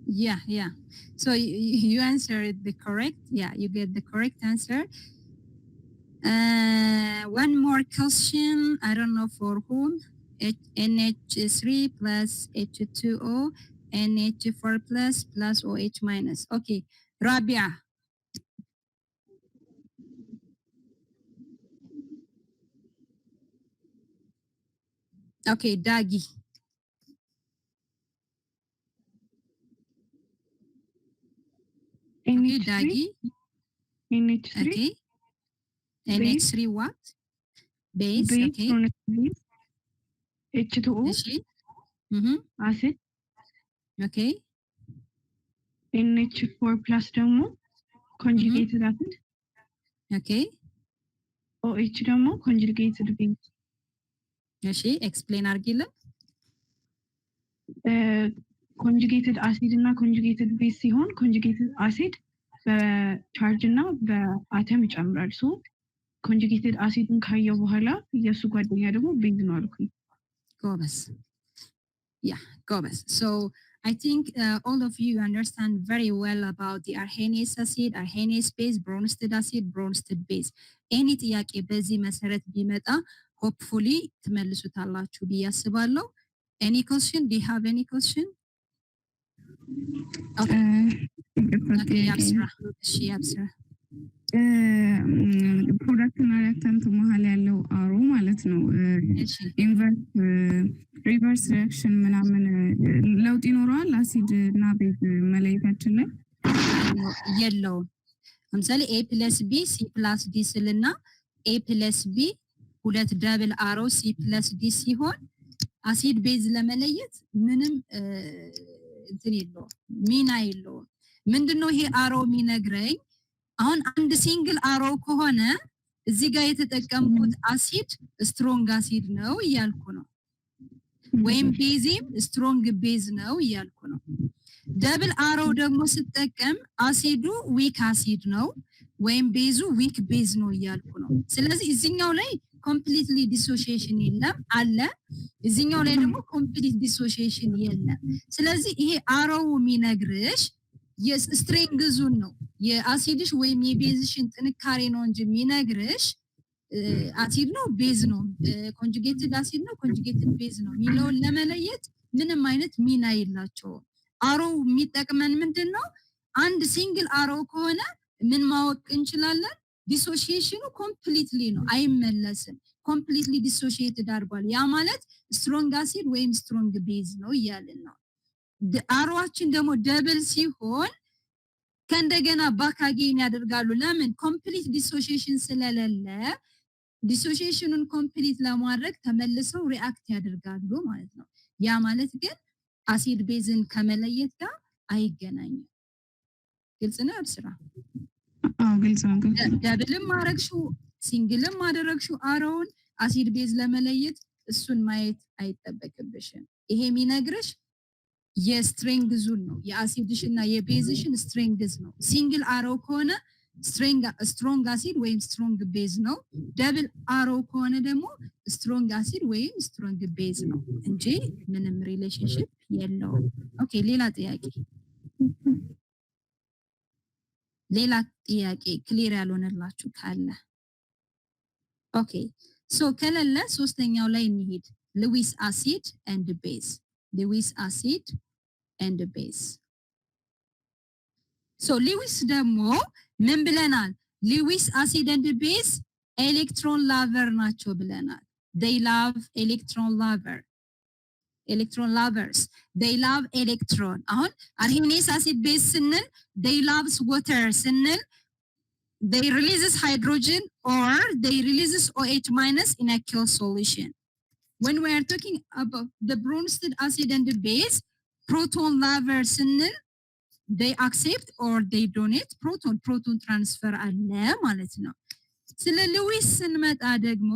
Yeah. So you answered the correct. Yeah, you get the correct answer. One more question. I don't know for whom. NH3 plus H2O, NH4 plus plus OH minus. Okay, Rabia. Okay, Dagi. Okay, NH3. Dagi. NH3. Okay. NH3 what? Base, base, okay. Base. H2O. እሺ. Acid. Okay. NH4 plus ደግሞ conjugated acid. Okay. OH ደግሞ conjugated base. እሺ explain አድርጊልን። Conjugated acid እና conjugated base ሲሆን conjugated acid በ charge እና በአተም ይጨምራል። So conjugated acid ን ካየው በኋላ የእሱ ጓደኛ ደግሞ base ነው አልኩኝ። ጎበዝ፣ yeah፣ ጎበዝ። So I think all of you understand very well about the Arrhenius acid, Arrhenius base, Bronsted acid, Bronsted base. Any ጥያቄ በዚህ መሰረት ቢመጣ hopefully ትመልሱታላችሁ ብዬ አስባለሁ። Any question? Do you have any question? Okay. Okay, ያብስራ። እሺ ያብስራ። Product እና reactant መሀል ያለው arrow ማለት ነው inverse reverse reaction ምናምን ለውጥ ይኖረዋል አሲድ እና base መለየታችን ላይ? የለውም። ለምሳሌ A plus B C plus D ስልና A plus B ሁለት double arrow C plus D ሲሆን acid base ለመለየት ምንም እንትን የለውም፣ ሚና የለውም። ምንድነው ይሄ arrow የሚነግረኝ? አሁን አንድ single arrow ከሆነ እዚህ ጋር የተጠቀምኩት acid strong acid ነው እያልኩ ነው፣ ወይም base ኤም strong base ነው እያልኩ ነው። Double arrow ደግሞ ስጠቀም acid ኡ weak acid ነው ወይም base ኡ weak base ነው እያልኩ ነው። ስለዚህ እዚኛው ላይ completely dissociation የለም አለ፣ እዚኛው ላይ ደግሞ complete dissociation የለም። ስለዚህ ይሄ arrow የሚነግርሽ የ strength ኡን ነው፣ የአሲድሽ ወይም የ base ሽን ጥንካሬ ነው እንጂ የሚነግርሽ አሲድ ነው base ነው፣ conjugated acid ነው conjugated base ነው የሚለውን ለመለየት ምንም አይነት ሚና የላቸውም። Arrow የሚጠቅመን ምንድን ነው? አንድ single arrow ከሆነ ምን ማወቅ እንችላለን? Dissociation ኑ completely ነው፣ አይመለስም። Completely dissociated አድርጓል። ያ ማለት strong acid ወይም strong base ነው እያልን ነው። Arrow ዋችን ደግሞ double ሲሆን ከእንደገና back again ያደርጋሉ። ለምን? Complete dissociation ስለሌለ dissociation ኑን complete ለማድረግ ተመልሰው react ያደርጋሉ ማለት ነው። ያ ማለት ግን acid base ን ከመለየት ጋር አይገናኝም። ግልጽ ነው አብስራ? አዎ፣ ግልጽ ነው። ግልጽ ነው። Double ም አረግሽው single ም አደረግሽው arrow ውን acid base ለመለየት እሱን ማየት አይጠበቅብሽም። ይሄ የሚነግርሽ የ strength ኡን ነው፣ የአሲድሽ እና የ base ሽን strength ነው። Single arrow ከሆነ strong acid ወይም strong base ነው። Double arrow ከሆነ ደግሞ strong acid ወይም strong base ነው እንጂ ምንም relationship የለውም። Okay፣ ሌላ ጥያቄ? ሌላ ጥያቄ clear ያልሆነላችሁ ካለ? Okay፣ so ከሌለ ሶስተኛው ላይ እንሂድ። Lewis acid and base፣ Lewis acid and base። So Lewis ደግሞ ምን ብለናል? Lewis acid and base electron lover ናቸው ብለናል። They love electron lover፣ electron lovers፣ they love electron። አሁን Arrhenius acid base ስንል they loves water ስንል they releases hydrogen or they releases OH minus in aqueous solution. When we are talking about the Bronsted acid and the base, proton lover ስንል they accept or they donate proton፣ proton transfer አለ ማለት ነው። ስለ Lewis ስንመጣ ደግሞ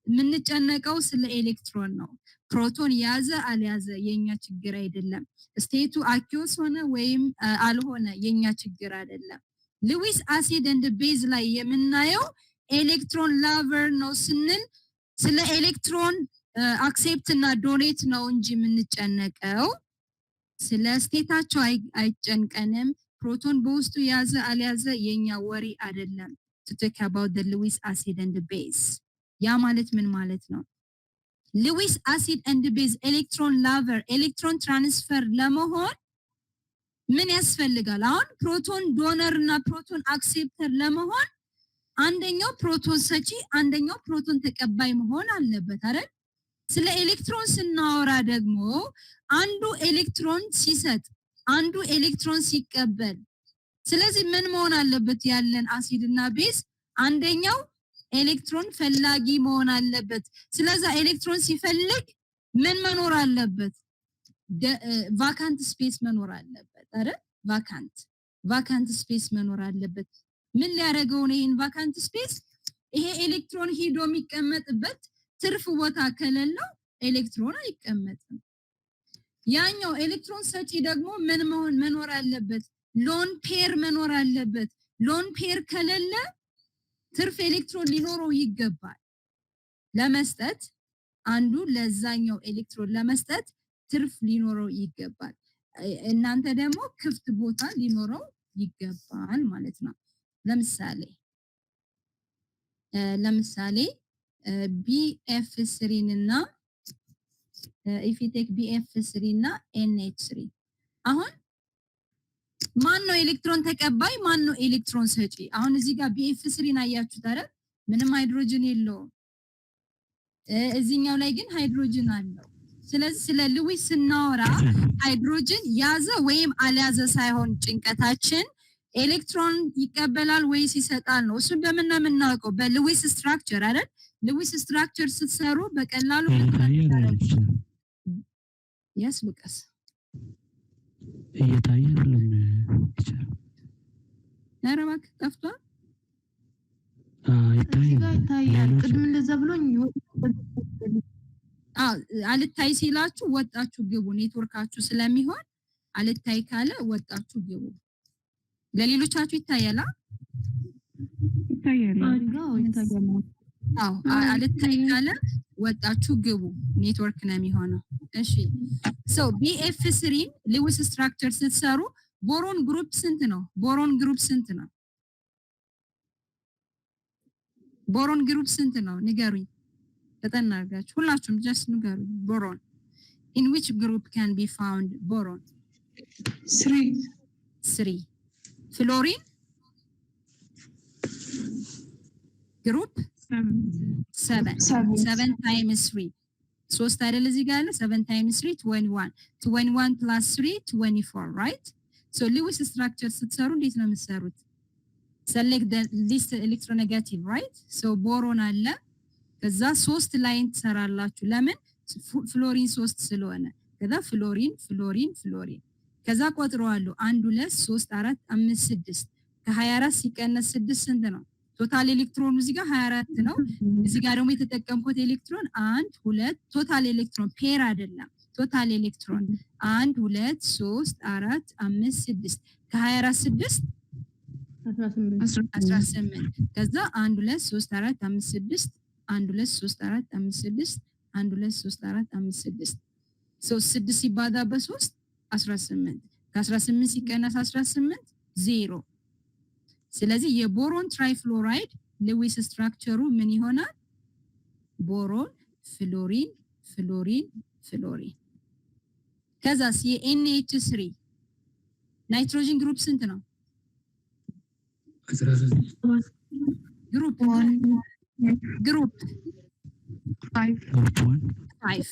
የምንጨነቀው ስለ ኤሌክትሮን ነው። ፕሮቶን ያዘ አልያዘ የኛ ችግር አይደለም። State ኡ aqueous ሆነ ወይም አልሆነ የኛ ችግር አይደለም። Lewis acid and base ላይ የምናየው electron lover ነው ስንል ስለ electron accept እና donate ነው እንጂ የምንጨነቀው ስለ state ኣቸው አይጨንቀንም። ፕሮቶን በውስጡ ያዘ አልያዘ የኛ worry አይደለም። To talk about the Lewis acid and base፣ ያ ማለት ምን ማለት ነው? Lewis acid and base electron lover፣ electron transfer ለመሆን ምን ያስፈልጋል? አሁን proton donor እና proton acceptor ለመሆን አንደኛው ፕሮቶን ሰጪ፣ አንደኛው ፕሮቶን ተቀባይ መሆን አለበት አይደል? ስለ ኤሌክትሮን ስናወራ ደግሞ አንዱ ኤሌክትሮን ሲሰጥ፣ አንዱ ኤሌክትሮን ሲቀበል፣ ስለዚህ ምን መሆን አለበት? ያለን አሲድ እና base አንደኛው ኤሌክትሮን ፈላጊ መሆን አለበት። ስለዛ ኤሌክትሮን ሲፈልግ ምን መኖር አለበት? Vacant space መኖር አለበት አይደል? Vacant space መኖር አለበት። ምን ሊያደርገው ነው ይሄን vacant space? ይሄ ኤሌክትሮን ሂዶ የሚቀመጥበት ትርፍ ቦታ ከሌለው ኤሌክትሮን አይቀመጥም። ያኛው ኤሌክትሮን ሰጪ ደግሞ ምን መሆን መኖር አለበት? Lone pair መኖር አለበት። Lone pair ከሌለ ትርፍ ኤሌክትሮን ሊኖረው ይገባል። ለመስጠት፣ አንዱ ለዛኛው ኤሌክትሮን ለመስጠት ትርፍ ሊኖረው ይገባል። እናንተ ደግሞ ክፍት ቦታ ሊኖረው ይገባል ማለት ነው። ለምሳሌ BF3 ን እና if you take BF3 እና NH3፣ አሁን ማን ነው ኤሌክትሮን ተቀባይ? ማን ነው ኤሌክትሮን ሰጪ? አሁን እዚህ ጋር BF3 ን አያችሁት አይደል? ምንም ሃይድሮጅን የለውም። እዚህኛው ላይ ግን ሃይድሮጅን አለው። ስለዚህ ስለ Lewis ስናወራ ሃይድሮጅን ያዘ ወይም አልያዘ ሳይሆን ጭንቀታችን ኤሌክትሮን ይቀበላል ወይስ ይሰጣል ነው። እሱን በምን ነው የምናውቀው? በ Lewis structure አይደል? Lewis structure ስትሰሩ በቀላሉ እየታየ አይደለም። Yes ሉቃስ። እየታየ አይደለም። Teacher። ኧረ እባክህ ጠፍቷል። እዚህ ጋር ይታያል። ይታያል። ሌሎች ቅድም እንደዛ ብሎኝ አዎ፣ አልታይ ሲላችሁ ወጣችሁ ግቡ። ኔትወርካችሁ ስለሚሆን አልታይ ካለ ወጣችሁ ግቡ። ለሌሎቻችሁ ይታያል? ይታያል። አዎ ይታያል። አዎ፣ አልታይ ካለ ወጣችሁ ግቡ። ኔትወርክ ነው የሚሆነው። እሺ፣ so BF3 ን Lewis structure ስትሰሩ boron group ስንት ነው? Boron group ስንት ነው? Boron group ስንት ነው? ንገሩኝ። ፈጠን አድርጋችሁ ሁላችሁም just ንገሩኝ። Boron, in which group can be found boron? Three. Three. Fluorine group? Seven. Seven. Seven. Seven times three ሶስት አይደል? እዚህ ጋር ያለ seven times three 21, 21 plus 3, 24, right? So Lewis structure ስትሰሩ እንዴት ነው የምትሰሩት? Select least electronegative, right? So boron አለ። ከዛ ሶስት line ትሰራላችሁ። ለምን? ፍሎሪን ሶስት ስለሆነ። ከዛ fluorine, fluorine, fluorine። ከዛ ቆጥረዋለሁ፣ አንድ፣ ሁለት፣ ሶስት፣ አራት፣ አምስት፣ ስድስት። ከ24 ሲቀነስ ስድስት ስንት ነው? Total ኤሌክትሮኑ እዚህ ጋር 24 ነው። እዚህ ጋር ደግሞ የተጠቀምኩት ኤሌክትሮን አንድ፣ ሁለት፣ total electron፣ pair አይደለም። Total electron አንድ፣ ሁለት፣ ሶስት፣ አራት፣ አምስት፣ ስድስት። ከ24 ስድስት? 18። 18። ከዛ አንድ፣ ሁለት፣ ሶስት፣ አራት፣ አምስት፣ ስድስት፣ አንድ፣ ሁለት፣ ሶስት፣ አራት፣ አምስት፣ ስድስት፣ አንድ፣ ሁለት፣ ሶስት፣ አራት፣ አምስት፣ ስድስት። ሶስት ስድስት ሲባዛ በሶስት 18። ከ18 ሲቀነስ 18 ዜሮ። ስለዚህ የ boron trifluoride Lewis structure ኡ ምን ይሆናል? Boron, fluorine, fluorine, fluorine። ከዛስ የ NH3 nitrogen group ስንት ነው? Group group Five. Group one. Five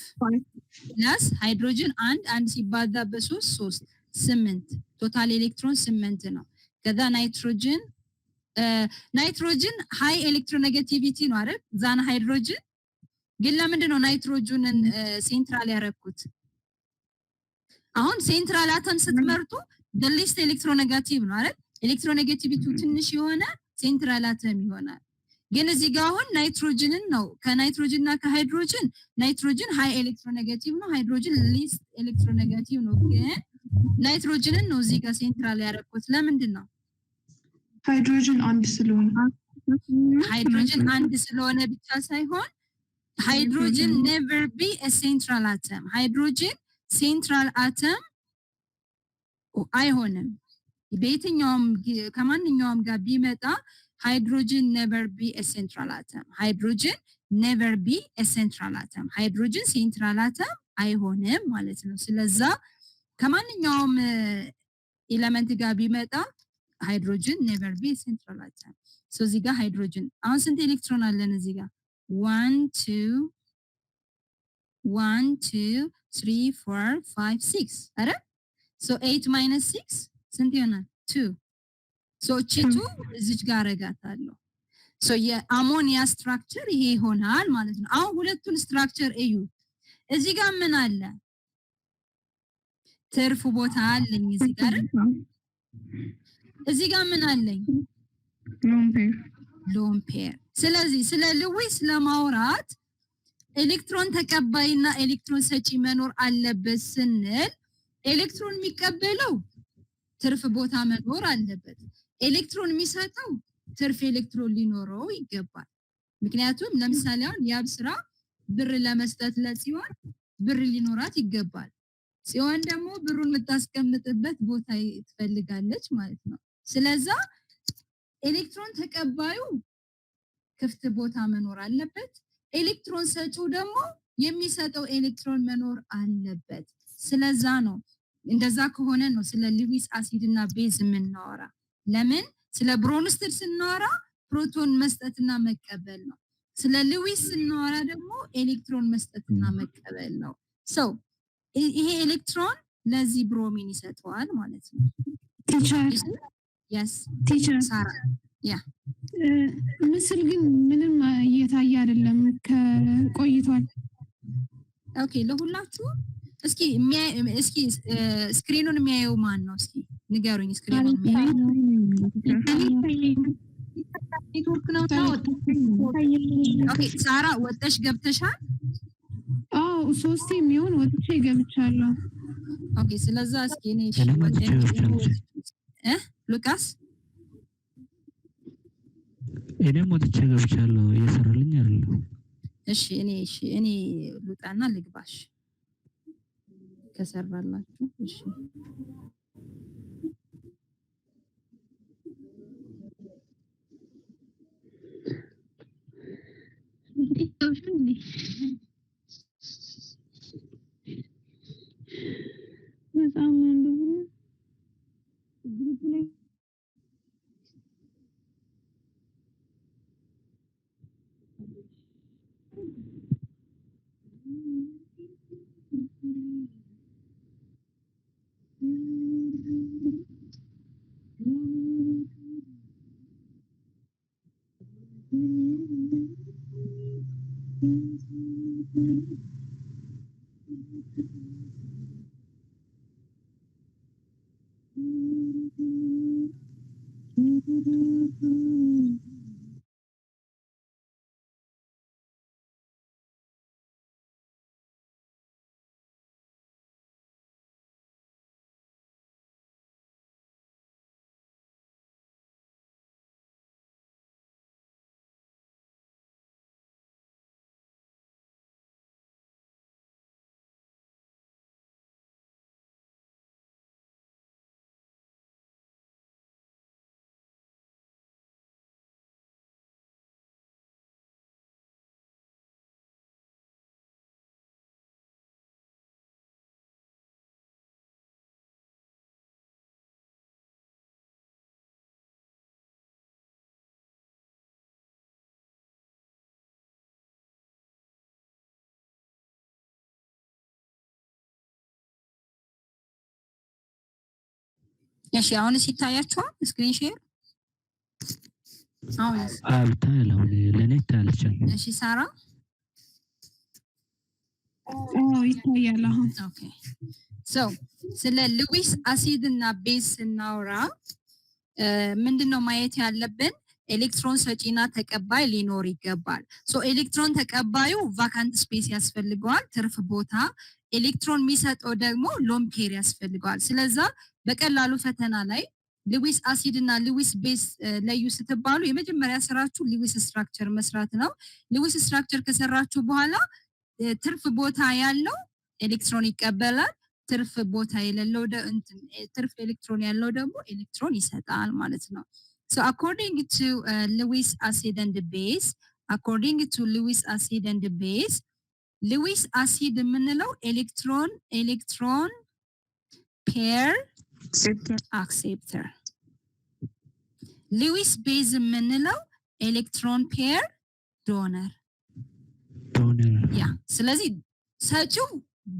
plus hydrogen አንድ፣ አንድ ሲባዛ በሶስት ሶስት፣ ስምንት። Total electron ስምንት ነው። ከዛ nitrogen high electronegativity ነው አይደል? Than hydrogen። ግን ለምንድን ነው nitrogen ን central ያደረኩት? አሁን central atom ስትመርጡ least electronegative ነው አይደል? Electronegativity ው ትንሽ የሆነ central atom ይሆናል። ግን እዚህ ጋር አሁን ናይትሮጅንን ነው፣ ከናይትሮጅን እና ከ hydrogen nitrogen high electronegative ነው፣ hydrogen least electronegative ነው። ግን ናይትሮጅንን ነው እዚህ ጋር central ያደረኩት ለምንድን ነው? ሃይድሮጅን አንድ ስለሆነ። ሃይድሮጅን አንድ ስለሆነ ብቻ ሳይሆን hydrogen never be central atom። Hydrogen central atom አይሆንም። በየትኛውም ከማንኛውም ጋር ቢመጣ hydrogen never be central atom። Hydrogen never be central atom። Hydrogen central atom አይሆንም ማለት ነው። ስለዛ ከማንኛውም element ጋር ቢመጣ hydrogen never be central atom። So እዚህ ጋር ሃይድሮጅን አሁን ስንት ኤሌክትሮን አለን እዚህ ጋር? One, two, one, two, three, four, five, six አይደል? So eight minus six ስንት ይሆናል? Two. So እቺ two እዚች ጋር አረጋታለሁ። So የ ammonia structure ይሄ ይሆናል ማለት ነው። አሁን ሁለቱን structure እዩ። እዚህ ጋር ምን አለ? ትርፍ ቦታ አለኝ እዚህ ጋር አይደል? እዚህ ጋር ምን አለኝ? Lone pair. Lone pair። ስለዚህ ስለ Lewis ለማውራት ኤሌክትሮን ተቀባይና ኤሌክትሮን ሰጪ መኖር አለበት ስንል ኤሌክትሮን የሚቀበለው ትርፍ ቦታ መኖር አለበት። ኤሌክትሮን የሚሰጠው ትርፍ ኤሌክትሮን ሊኖረው ይገባል። ምክንያቱም ለምሳሌ አሁን የአብስራ ብር ለመስጠት ለጽዮን ብር ሊኖራት ይገባል። ጽዮን ደግሞ ብሩን የምታስቀምጥበት ቦታ ትፈልጋለች ማለት ነው። ስለዛ ኤሌክትሮን ተቀባዩ ክፍት ቦታ መኖር አለበት። ኤሌክትሮን ሰጪው ደግሞ የሚሰጠው ኤሌክትሮን መኖር አለበት። ስለዛ ነው፣ እንደዛ ከሆነ ነው ስለ Lewis acid እና base የምናወራ። ለምን? ስለ Bronsted ስናወራ ፕሮቶን መስጠትና መቀበል ነው። ስለ Lewis ስናወራ ደግሞ ኤሌክትሮን መስጠትና መቀበል ነው። So ይሄ ኤሌክትሮን ለዚህ bromine ይሰጠዋል ማለት ነው። Teacher. Yes. Teacher. ሳራ፣ yeah. ምስል ግን ምንም እየታየ አይደለም፣ ከቆይቷል። Okay፣ ለሁላችሁ እስኪ screen ኑን የሚያየው ማን ነው? እስኪ ንገሩኝ። Screen ኑን የሚያየው? ኔትወርክ ነው። Okay፣ ሳራ ወጥተሽ ገብተሻል? አዎ፣ ሶስቴ የሚሆን ወጥቼ ገብቻለሁ። Okay፣ ስለዛ እስኪ እኔ እኔም ወጥቼ ገብቻለሁ። ሉቃስ? እኔም ወጥቼ ገብቻለሁ። እየሰራልኝ አይደለም። እሺ፣ እኔ ልውጣና ልግባሽ ከሰራላችሁ። እሺ። እንዴ? በጣም እንደዚህ Group ላይ። እሺ፣ አሁንስ ይታያችኋል? Screen share አሁንስ? አዎ፣ ይታያል። አሁን ለእኔ ይታያል። እሺ ሳራ? አዎ፣ ይታያል አሁን። Okay, so ስለ Lewis acid እና base ስናወራ ምንድን ነው ማየት ያለብን? ኤሌክትሮን ሰጪና ተቀባይ ሊኖር ይገባል። So ኤሌክትሮን ተቀባዩ vacant space ያስፈልገዋል፣ ትርፍ ቦታ። ኤሌክትሮን የሚሰጠው ደግሞ lone pair ያስፈልገዋል። ስለዛ በቀላሉ ፈተና ላይ Lewis acid እና Lewis base ለዩ ስትባሉ የመጀመሪያ ስራችሁ Lewis structure መስራት ነው። Lewis structure ከሰራችሁ በኋላ ትርፍ ቦታ ያለው ኤሌክትሮን ይቀበላል። ትርፍ ቦታ የሌለው፣ ትርፍ ኤሌክትሮን ያለው ደግሞ ኤሌክትሮን ይሰጣል ማለት ነው። So according to Lewis acid and base, according to Lewis acid and base, Lewis acid የምንለው electron pair acceptor፣ Lewis base የምንለው electron pair donor። Donor. Yeah፣ ስለዚህ ሰጪው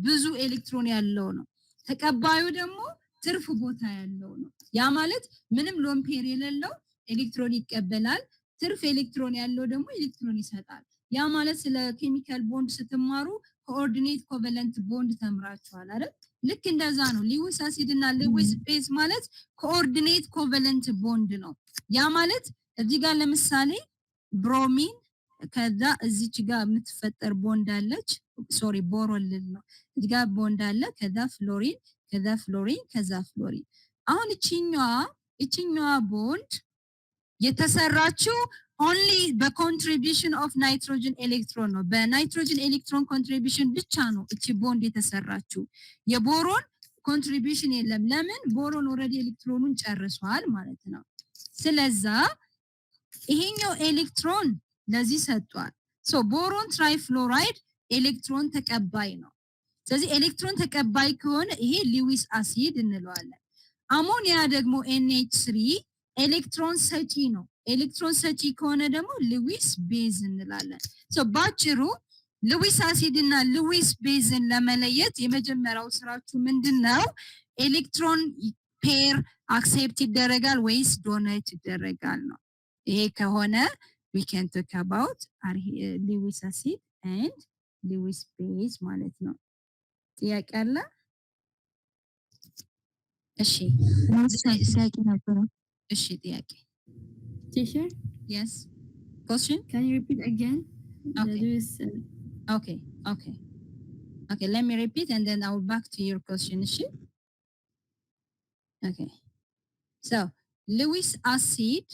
ብዙ ኤሌክትሮን ያለው ነው። ተቀባዩ ደግሞ ትርፍ ቦታ ያለው ነው። ያ ማለት ምንም lone pair የሌለው ኤሌክትሮን ይቀበላል። ትርፍ ኤሌክትሮን ያለው ደግሞ ኤሌክትሮን ይሰጣል። ያ ማለት ስለ chemical bond ስትማሩ coordinate covalent bond ተምራችኋል አይደል? ልክ እንደዛ ነው። Lewis acid እና Lewis base ማለት coordinate covalent bond ነው። ያ ማለት እዚህ ጋር ለምሳሌ bromine ከዛ እዚች ጋር የምትፈጠር ቦንድ አለች። Sorry፣ boron ልል ነው። እዚህ ጋር ቦንድ አለ። ከዛ ፍሎሪን፣ ከዛ ፍሎሪን፣ ከዛ ፍሎሪን። አሁን እቺኛዋ ቦንድ የተሰራችው only በ contribution of nitrogen electron ነው። በ nitrogen electron contribution ብቻ ነው እቺ ቦንድ የተሰራችው። የ boron contribution የለም። ለምን? Boron already electron ኑን ጨርሷል ማለት ነው። ስለዛ ይሄኛው ኤሌክትሮን ለዚህ ሰጥቷል። So boron trifluoride electron ተቀባይ ነው። ስለዚህ ኤሌክትሮን ተቀባይ ከሆነ ይሄ Lewis acid እንለዋለን። አሞኒያ ደግሞ NH3 electron ሰጪ ነው። ኤሌክትሮን ሰጪ ከሆነ ደግሞ Lewis base እንላለን። So ባጭሩ Lewis acid እና Lewis base ን ለመለየት የመጀመሪያው ስራችሁ ምንድን ነው? Electron pair accept ይደረጋል ወይስ donate ይደረጋል ነው። ይሄ ከሆነ we can talk about Lewis acid and Lewis base ማለት ነው። ጥያቄ አለ? እሺ። ጥያቄ ነበረ። እሺ፣ ጥያቄ። Teacher? Yes, question? Can you repeat again? The Okay. Lewis, Okay. Let me repeat and then I will back to your question. እሺ? Okay. So Lewis acid,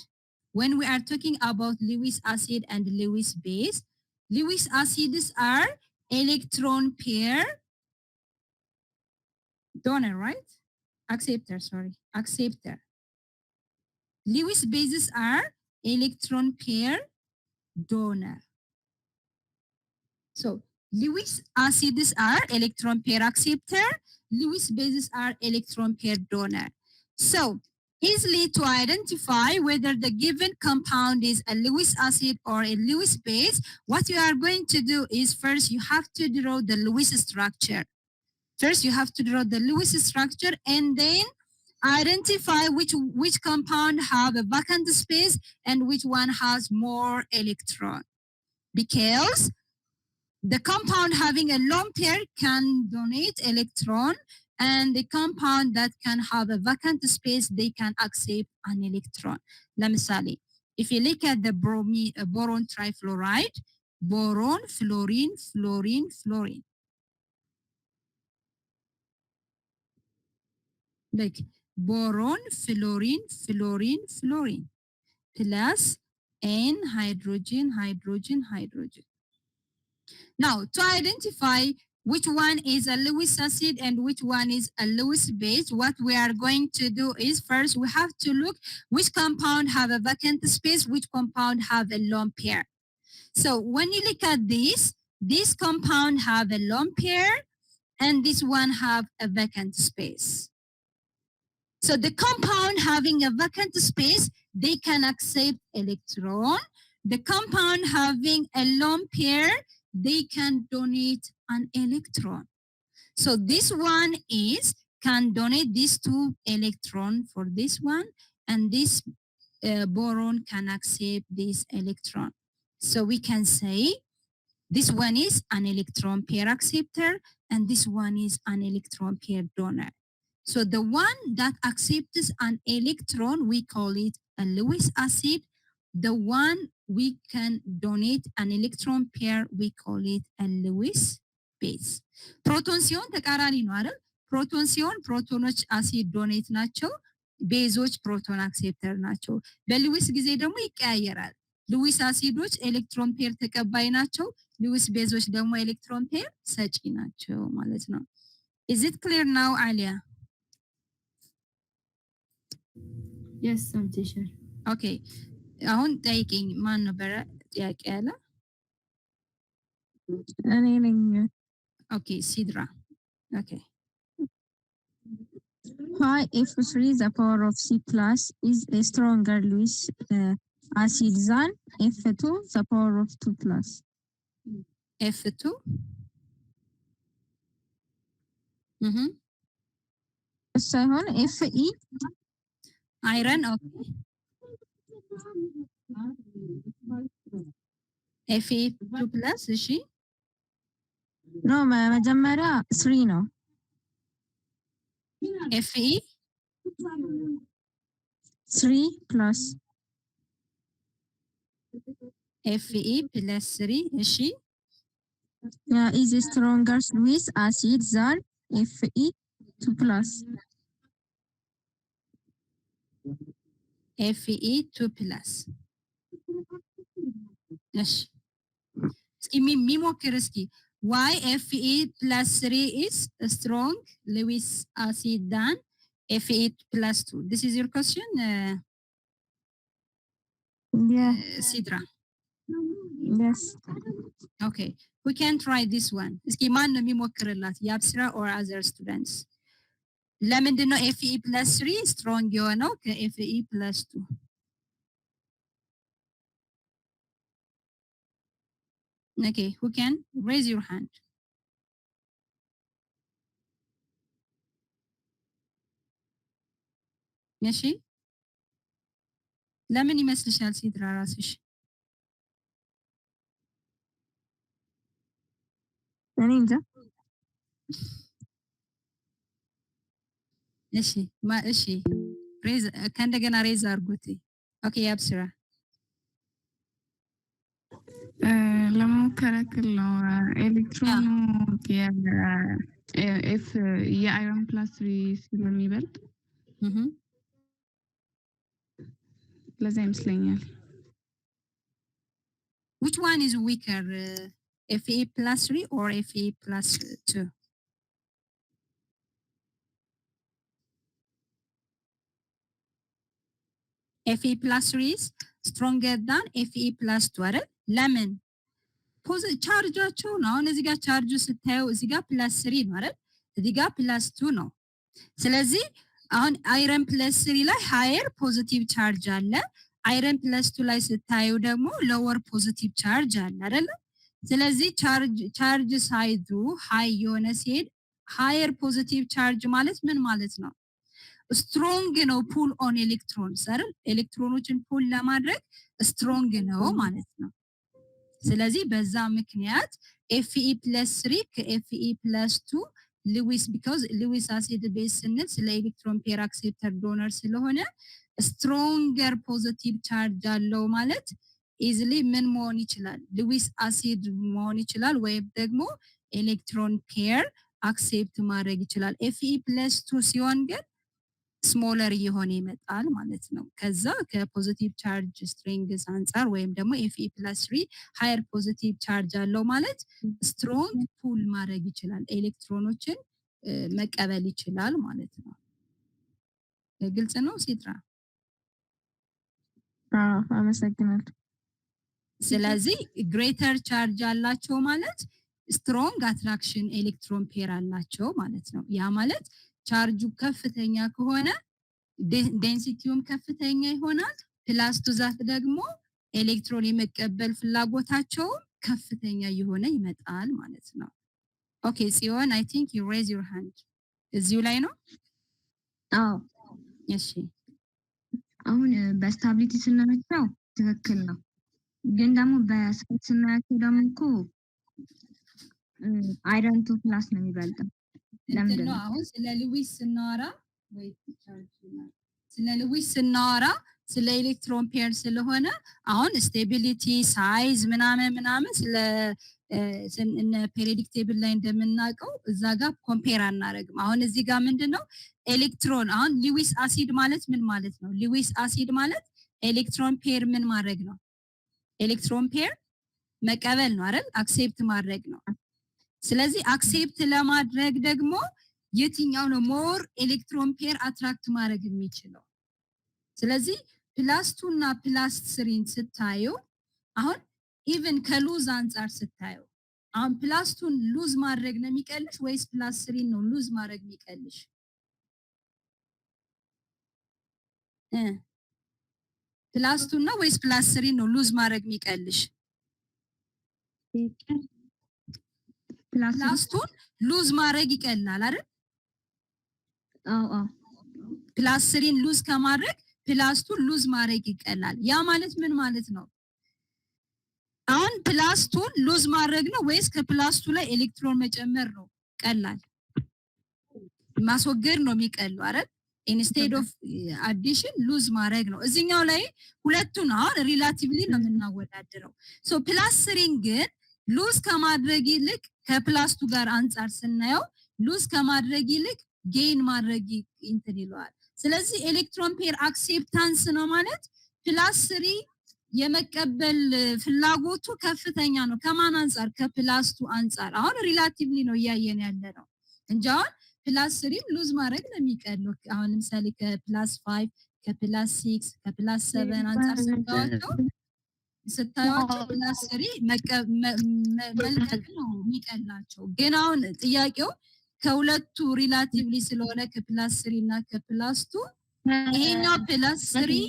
when we are talking about Lewis acid and Lewis base, Lewis acids are electron pair donor, right? Acceptor, sorry, acceptor. Lewis bases are electron pair donor. So Lewis acids are electron pair acceptor, Lewis bases are electron pair donor. So easily to identify whether the given compound is a Lewis acid or a Lewis base, what you are going to do is first you have to draw the Lewis structure. First you have to draw the Lewis structure and then identify which compound have a vacant space and which one has more electron. Because the compound having a lone pair can donate electron, and the compound that can have a vacant space, they can accept an electron. ለምሳሌ if you look at the boron trifluoride, boron, fluorine, fluorine, fluorine. Like boron, fluorine, fluorine, fluorine, plus N, hydrogen, hydrogen, hydrogen. Now, to identify which one is a Lewis acid and which one is a Lewis base, what we are going to do is first we have to look which compound have a vacant space, which compound have a lone pair. So when you look at this, this compound have a lone pair and this one have a vacant space. So the compound having a vacant space, they can accept electron. The compound having a lone pair, they can donate an electron. So this one is can donate these two electron for this one, and this boron can accept this electron. So we can say this one is an electron pair acceptor and this one is an electron pair donor. So the one that accepts an electron, we call it a Lewis acid. The one we can donate an electron pair, we call it a Lewis base. Proton ሲሆን ተቃራኒ ነው አይደል? ፕሮቶን ሲሆን proton ኖች acid donate ናቸው፣ base ኦች proton acceptor ናቸው። በ Lewis ጊዜ ደግሞ ይቀያየራል። Lewis acid ኦች electron pair ተቀባይ ናቸው፣ Lewis base ኦች ደግሞ electron pair ሰጪ ናቸው ማለት ነው። Is it clear now, አሊያ? Yes, I'm teacher. Okay, አሁን ጠይቂኝ። ማን ነበረ ጥያቄ ያለ? እኔ ነኝ። Okay, ሲድራ። Okay. Why Fe3 the power of C plus is a stronger Lewis acid than Fe2 the power of 2 plus? Fe2 ሳይሆን Fe Iron, okay. Fe 2 plus, እሺ። No, መጀመሪያ 3 ነው። Fe 3 plus. Fe plus 3, እሺ። Is a stronger Lewis acid than Fe 2 plus. Fe 2 plus። እሺ፣ እስኪ ሚሞክር እስኪ፣ why Fe plus 3 is strong Lewis acid than Fe plus 2? This is your question. Yeah. ሲድራ። Yes. Okay, we can try this one። እስኪ ማን ነው የሚሞክርላት? የአብስራ or other students? ለምንድን ነው Fe plus 3 strong የሆነው ከ Fe plus 2? Okay, who can raise your hand? እሺ፣ ለምን ይመስልሻል ሲድራ ራስሽ? እኔ እንጃ። እሺ፣ እሺ፣ raise ከእንደገና raise አድርጉት። Okay፣ ያብስራ። ለመሞከር ያክል ነው። ኤሌክትሮኑ የ F የ iron plus 3 ስለሚበልጥ ለዛ ይመስለኛል። Which one is weaker, Fe plus 3 or Fe plus 2? Fe plus 3 is stronger than Fe plus 2 አይደል? ለምን? ቻርጃቸው ነው። አሁን እዚህ ጋር ቻርጁ ስታየው እዚህ ጋር plus 3 ነው አይደል? እዚህ ጋር plus 2 ነው። ስለዚህ አሁን iron plus 3 ላይ higher positive charge አለ። Iron plus 2 ላይ ስታዩ ደግሞ lower positive charge አለ አይደለ? ስለዚህ charge size ኡ high የሆነ ሲሄድ፣ higher positive charge ማለት ምን ማለት ነው? Strong ነው pull on electrons አይደል? ኤሌክትሮኖችን pull ለማድረግ strong ነው ማለት ነው። ስለዚህ በዛ ምክንያት Fe plus 3 ከ Fe plus 2 Lewis, because Lewis acid base ስንል ስለ electron pair acceptor donor ስለሆነ stronger positive charge አለው ማለት easily ምን መሆን ይችላል? Lewis acid መሆን ይችላል ወይም ደግሞ electron pair accept ማድረግ ይችላል። Fe plus 2 ሲሆን ግን smaller እየሆነ ይመጣል ማለት ነው። ከዛ ከ positive charge strength አንጻር ወይም ደግሞ Fe plus 3 higher positive charge አለው ማለት strong pull ማድረግ ይችላል፣ ኤሌክትሮኖችን መቀበል ይችላል ማለት ነው። ግልጽ ነው ሲድራ? አዎ፣ አመሰግናለሁ። ስለዚህ greater charge አላቸው ማለት strong attraction electron pair አላቸው ማለት ነው። ያ ማለት ቻርጁ ከፍተኛ ከሆነ density ውም ከፍተኛ ይሆናል። Plus to that ደግሞ ኤሌክትሮን የመቀበል ፍላጎታቸውም ከፍተኛ እየሆነ ይመጣል ማለት ነው። Okay ጽዮን፣ I think you raise your hand፣ እዚሁ ላይ ነው። አዎ። እሺ። አሁን በ stability ስናያቸው ትክክል ነው፣ ግን ደግሞ በ size ስናያቸው ደግሞ እኮ iron 2 plus ነው የሚበልጠው። እንትን ለምንድን ነው ነው? አሁን ስለ Lewis ስናወራ ወይ ቻርጅ ይላል። ስለ Lewis ስናወራ ስለ electron pair ስለሆነ አሁን stability፣ size ምናምን ምናምን ስለ እነ periodic table ላይ እንደምናውቀው እዛ ጋር compare አናደርግም። አሁን እዚህ ጋር ምንድን ነው ኤሌክትሮን፣ አሁን Lewis acid ማለት ምን ማለት ነው? Lewis acid ማለት electron pair ምን ማድረግ ነው? Electron pair መቀበል ነው አይደል? Accept ማድረግ ነው። ስለዚህ accept ለማድረግ ደግሞ የትኛው ነው more electron pair attract ማድረግ የሚችለው? ስለዚህ plus 2 እና plus 3 ን ስታዩ፣ አሁን even ከ lose አንጻር ስታዩ፣ አሁን plus 2 ን lose ማድረግ ነው የሚቀልሽ ወይስ plus 3 ን ነው lose ማድረግ የሚቀልሽ? Plus 2 ነው ወይስ plus 3 ን ነው lose ማድረግ የሚቀልሽ? Plus Plus 2 ን lose ማድረግ ይቀላል አይደል? አዎ። Plus 3 ን lose ከማድረግ plus 2 ን lose ማድረግ ይቀላል። ያ ማለት ምን ማለት ነው? አሁን plus 2 ን lose ማድረግ ነው ወይስ ከ plus 2 ላይ ኤሌክትሮን መጨመር ነው ቀላል? ማስወገድ ነው የሚቀለው አይደል? Instead of addition lose ማድረግ ነው። እዚህኛው ላይ ሁለቱን አሁን relatively ነው የምናወዳድረው። So plus 3 ን ግን lose ከማድረግ ይልቅ ከ plus 2 ጋር አንጻር ስናየው lose ከማድረግ ይልቅ gain ማድረግ እንትን ይለዋል። ስለዚህ electron pair acceptance ነው ማለት plus three የመቀበል ፍላጎቱ ከፍተኛ ነው። ከማን አንጻር? ከ plus two አንጻር። አሁን relatively ነው እያየን ያለ ነው እንጂ አሁን plus three ም lose ማድረግ ነው የሚቀለው። አሁን ለምሳሌ ከ plus 5፣ ከ plus 6፣ ከ plus 7 አንጻር ስታዩቸው plus three መልቀቅ ነው የሚቀላቸው። ግን አሁን ጥያቄው ከሁለቱ relatively ስለሆነ ከ plus three እና ከ plus two ይሄኛው plus three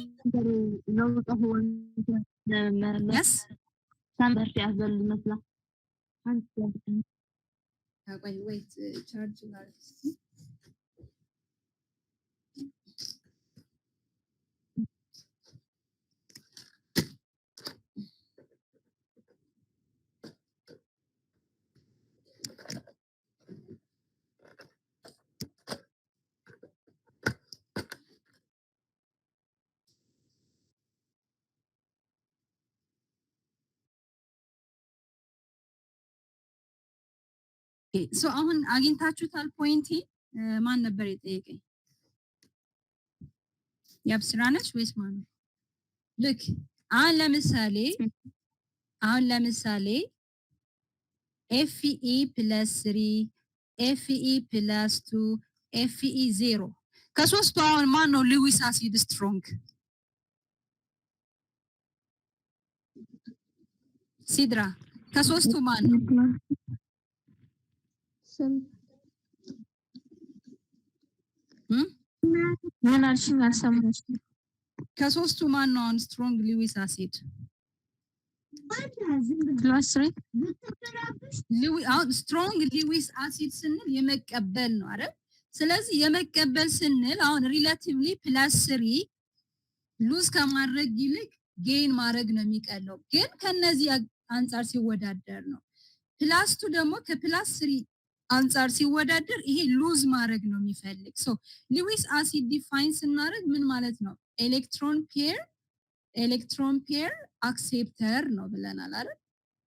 yes. ቆይ፣ wait፣ charge ላድርግ እስኪ። So አሁን አግኝታችሁታል point ኤ? ማን ነበር የጠየቀኝ? የአብስራ ነች ወይስ ማን ነው? ልክ አሁን ለምሳሌ Fe plus 3፣ Fe plus 2፣ Fe 0፣ ከሶስቱ አሁን ማን ነው Lewis acid strong? ሲድራ፣ ከሶስቱ ማን ነው? እም? ምን አልሽኝ? አልሰማሁሽም። ከሶስቱ ማን ነው አሁን strong Lewis acid? Plus three. አሁን strong Lewis acid ስንል የመቀበል ነው አይደል? ስለዚህ የመቀበል ስንል አሁን relatively plus three lose ከማድረግ ይልቅ gain ማድረግ ነው የሚቀለው። ግን ከነዚህ አንጻር ሲወዳደር ነው። Plus two ደግሞ ከ plus three አንጻር ሲወዳደር ይሄ lose ማድረግ ነው የሚፈልግ። So Lewis acid define ስናደርግ ምን ማለት ነው? Electron pair acceptor ነው ብለናል አይደል?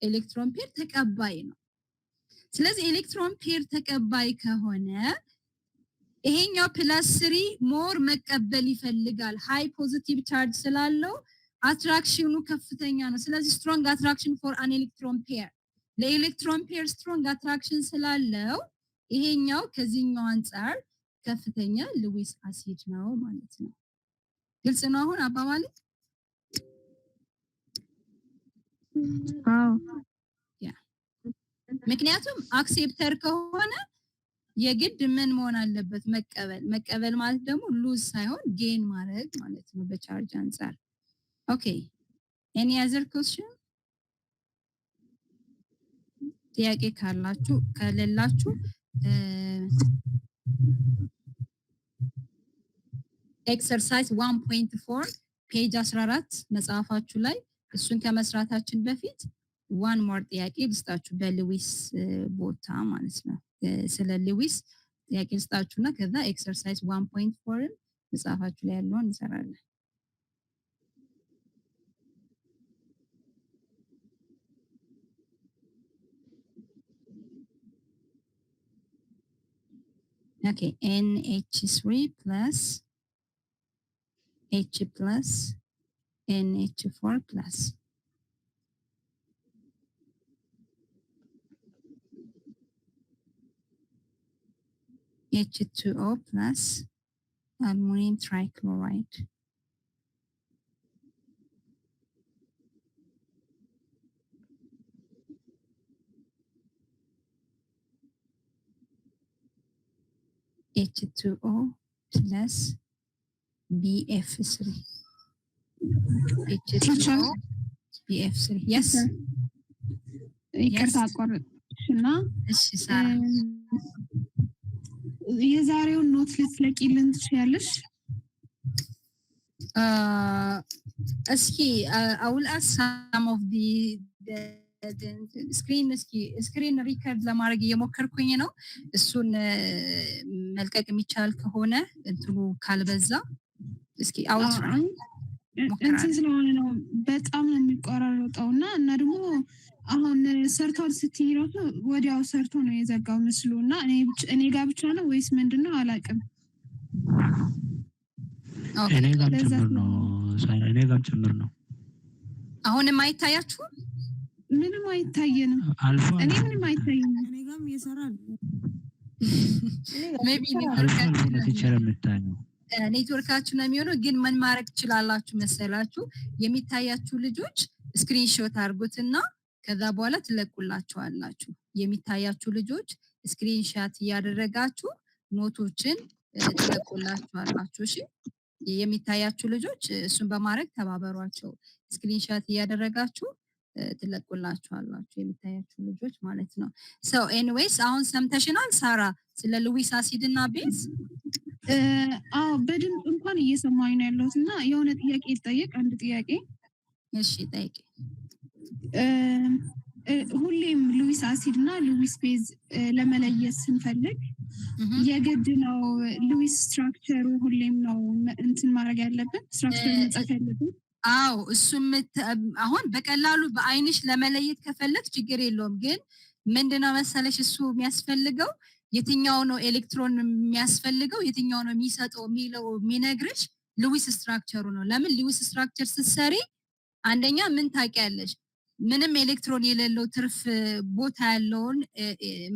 Electron pair ተቀባይ ነው። ስለዚህ electron pair ተቀባይ ከሆነ ይሄኛው plus three more መቀበል ይፈልጋል። High positive charge ስላለው attraction ኑ ከፍተኛ ነው። ስለዚህ strong attraction for an electron pair፣ ለ electron pair strong attraction ስላለው ይሄኛው ከዚህኛው አንጻር ከፍተኛ Lewis acid ነው ማለት ነው። ግልጽ ነው አሁን አባባሌ? አዎ። Yeah፣ ምክንያቱም acceptor ከሆነ የግድ ምን መሆን አለበት? መቀበል። መቀበል ማለት ደግሞ lose ሳይሆን gain ማድረግ ማለት ነው በ charge አንጻር። Okay, any other question? ጥያቄ ካላችሁ፣ ከሌላችሁ exercise 1.4 page 14 መጽሐፋችሁ ላይ፣ እሱን ከመስራታችን በፊት one more ጥያቄ ልስጣችሁ በ Lewis ቦታ ማለት ነው። ስለ Lewis ጥያቄ ልስጣችሁና ከዛ exercise 1.4ን መጽሐፋችሁ ላይ ያለውን እንሰራለን። Okay, NH3 plus H plus NH4 plus H2O plus aluminum trichloride. H2O plus BF3. Teacher? H2O BF3. Yes. ይቅርታ አቋረጥኩሽ እና እሺ ሳራ። የዛሬውን note ልትለቂልን ትችያለሽ? እስኪ I will ask some of the screen፣ እስኪ screen record ለማድረግ እየሞከርኩኝ ነው። እሱን መልቀቅ የሚቻል ከሆነ፣ እንትኑ ካልበዛ እስኪ I will try። እንትን ስለሆነ ነው፣ በጣም ነው የሚቆራረጠው እና ደግሞ አሁን ሰርቷል ስትይ ራሱ ወዲያው ሰርቶ ነው የዘጋው ምስሉ እና እኔ ጋር ብቻ ነው ወይስ ምንድን ነው አላውቅም። Okay። እኔ ጋም ለዛ ጭምር ነው ሳራ፣ እኔ ጋም ጭምር ነው። አሁንም አይታያችሁም? ምንም አይታየንም። አልፎ እኔ አልፎ ምንም አይታየኝም። እኔ ጋርም እየሰራ አይደለም። Maybe አልፎ አልፎ ነው teacher የምታየው። ኔትወርካችሁ ነው የሚሆነው። ግን ምን ማድረግ ትችላላችሁ መሰላችሁ? የሚታያችሁ ልጆች screenshot አድርጉትና ከዛ በኋላ ትለቁላችኋላችሁ። የሚታያችሁ ልጆች screenshot እያደረጋችሁ note ኦችን ትለቁላችኋላችሁ። እሺ፣ የሚታያችሁ ልጆች እሱን በማድረግ ተባበሯቸው። Screenshot እያደረጋችሁ ትለቁላችኋላችሁ የሚታያችሁ ልጆች ማለት ነው። So anyways፣ አሁን ሰምተሽናል ሳራ ስለ Lewis acid እና base? አዎ፣ በድምፅ እንኳን እየሰማኝ ነው ያለሁት እና የሆነ ጥያቄ ልጠይቅ፣ አንድ ጥያቄ። እሺ፣ ጠይቂ። ሁሌም Lewis acid እና Lewis base ለመለየት ስንፈልግ የግድ ነው Lewis structure ኡ ሁሌም ነው እንትን ማድረግ ያለብን፣ structure መጻፍ ያለብን? አዎ፣ እሱም አሁን በቀላሉ በአይንሽ ለመለየት ከፈለግ ችግር የለውም። ግን ምንድነው መሰለሽ እሱ የሚያስፈልገው፣ የትኛው ነው ኤሌክትሮን የሚያስፈልገው፣ የትኛው ነው የሚሰጠው የሚለው የሚነግርሽ Lewis structure ኡ ነው። ለምን? Lewis structure ስትሰሪ አንደኛ ምን ታውቂያለሽ? ምንም ኤሌክትሮን የሌለው ትርፍ ቦታ ያለውን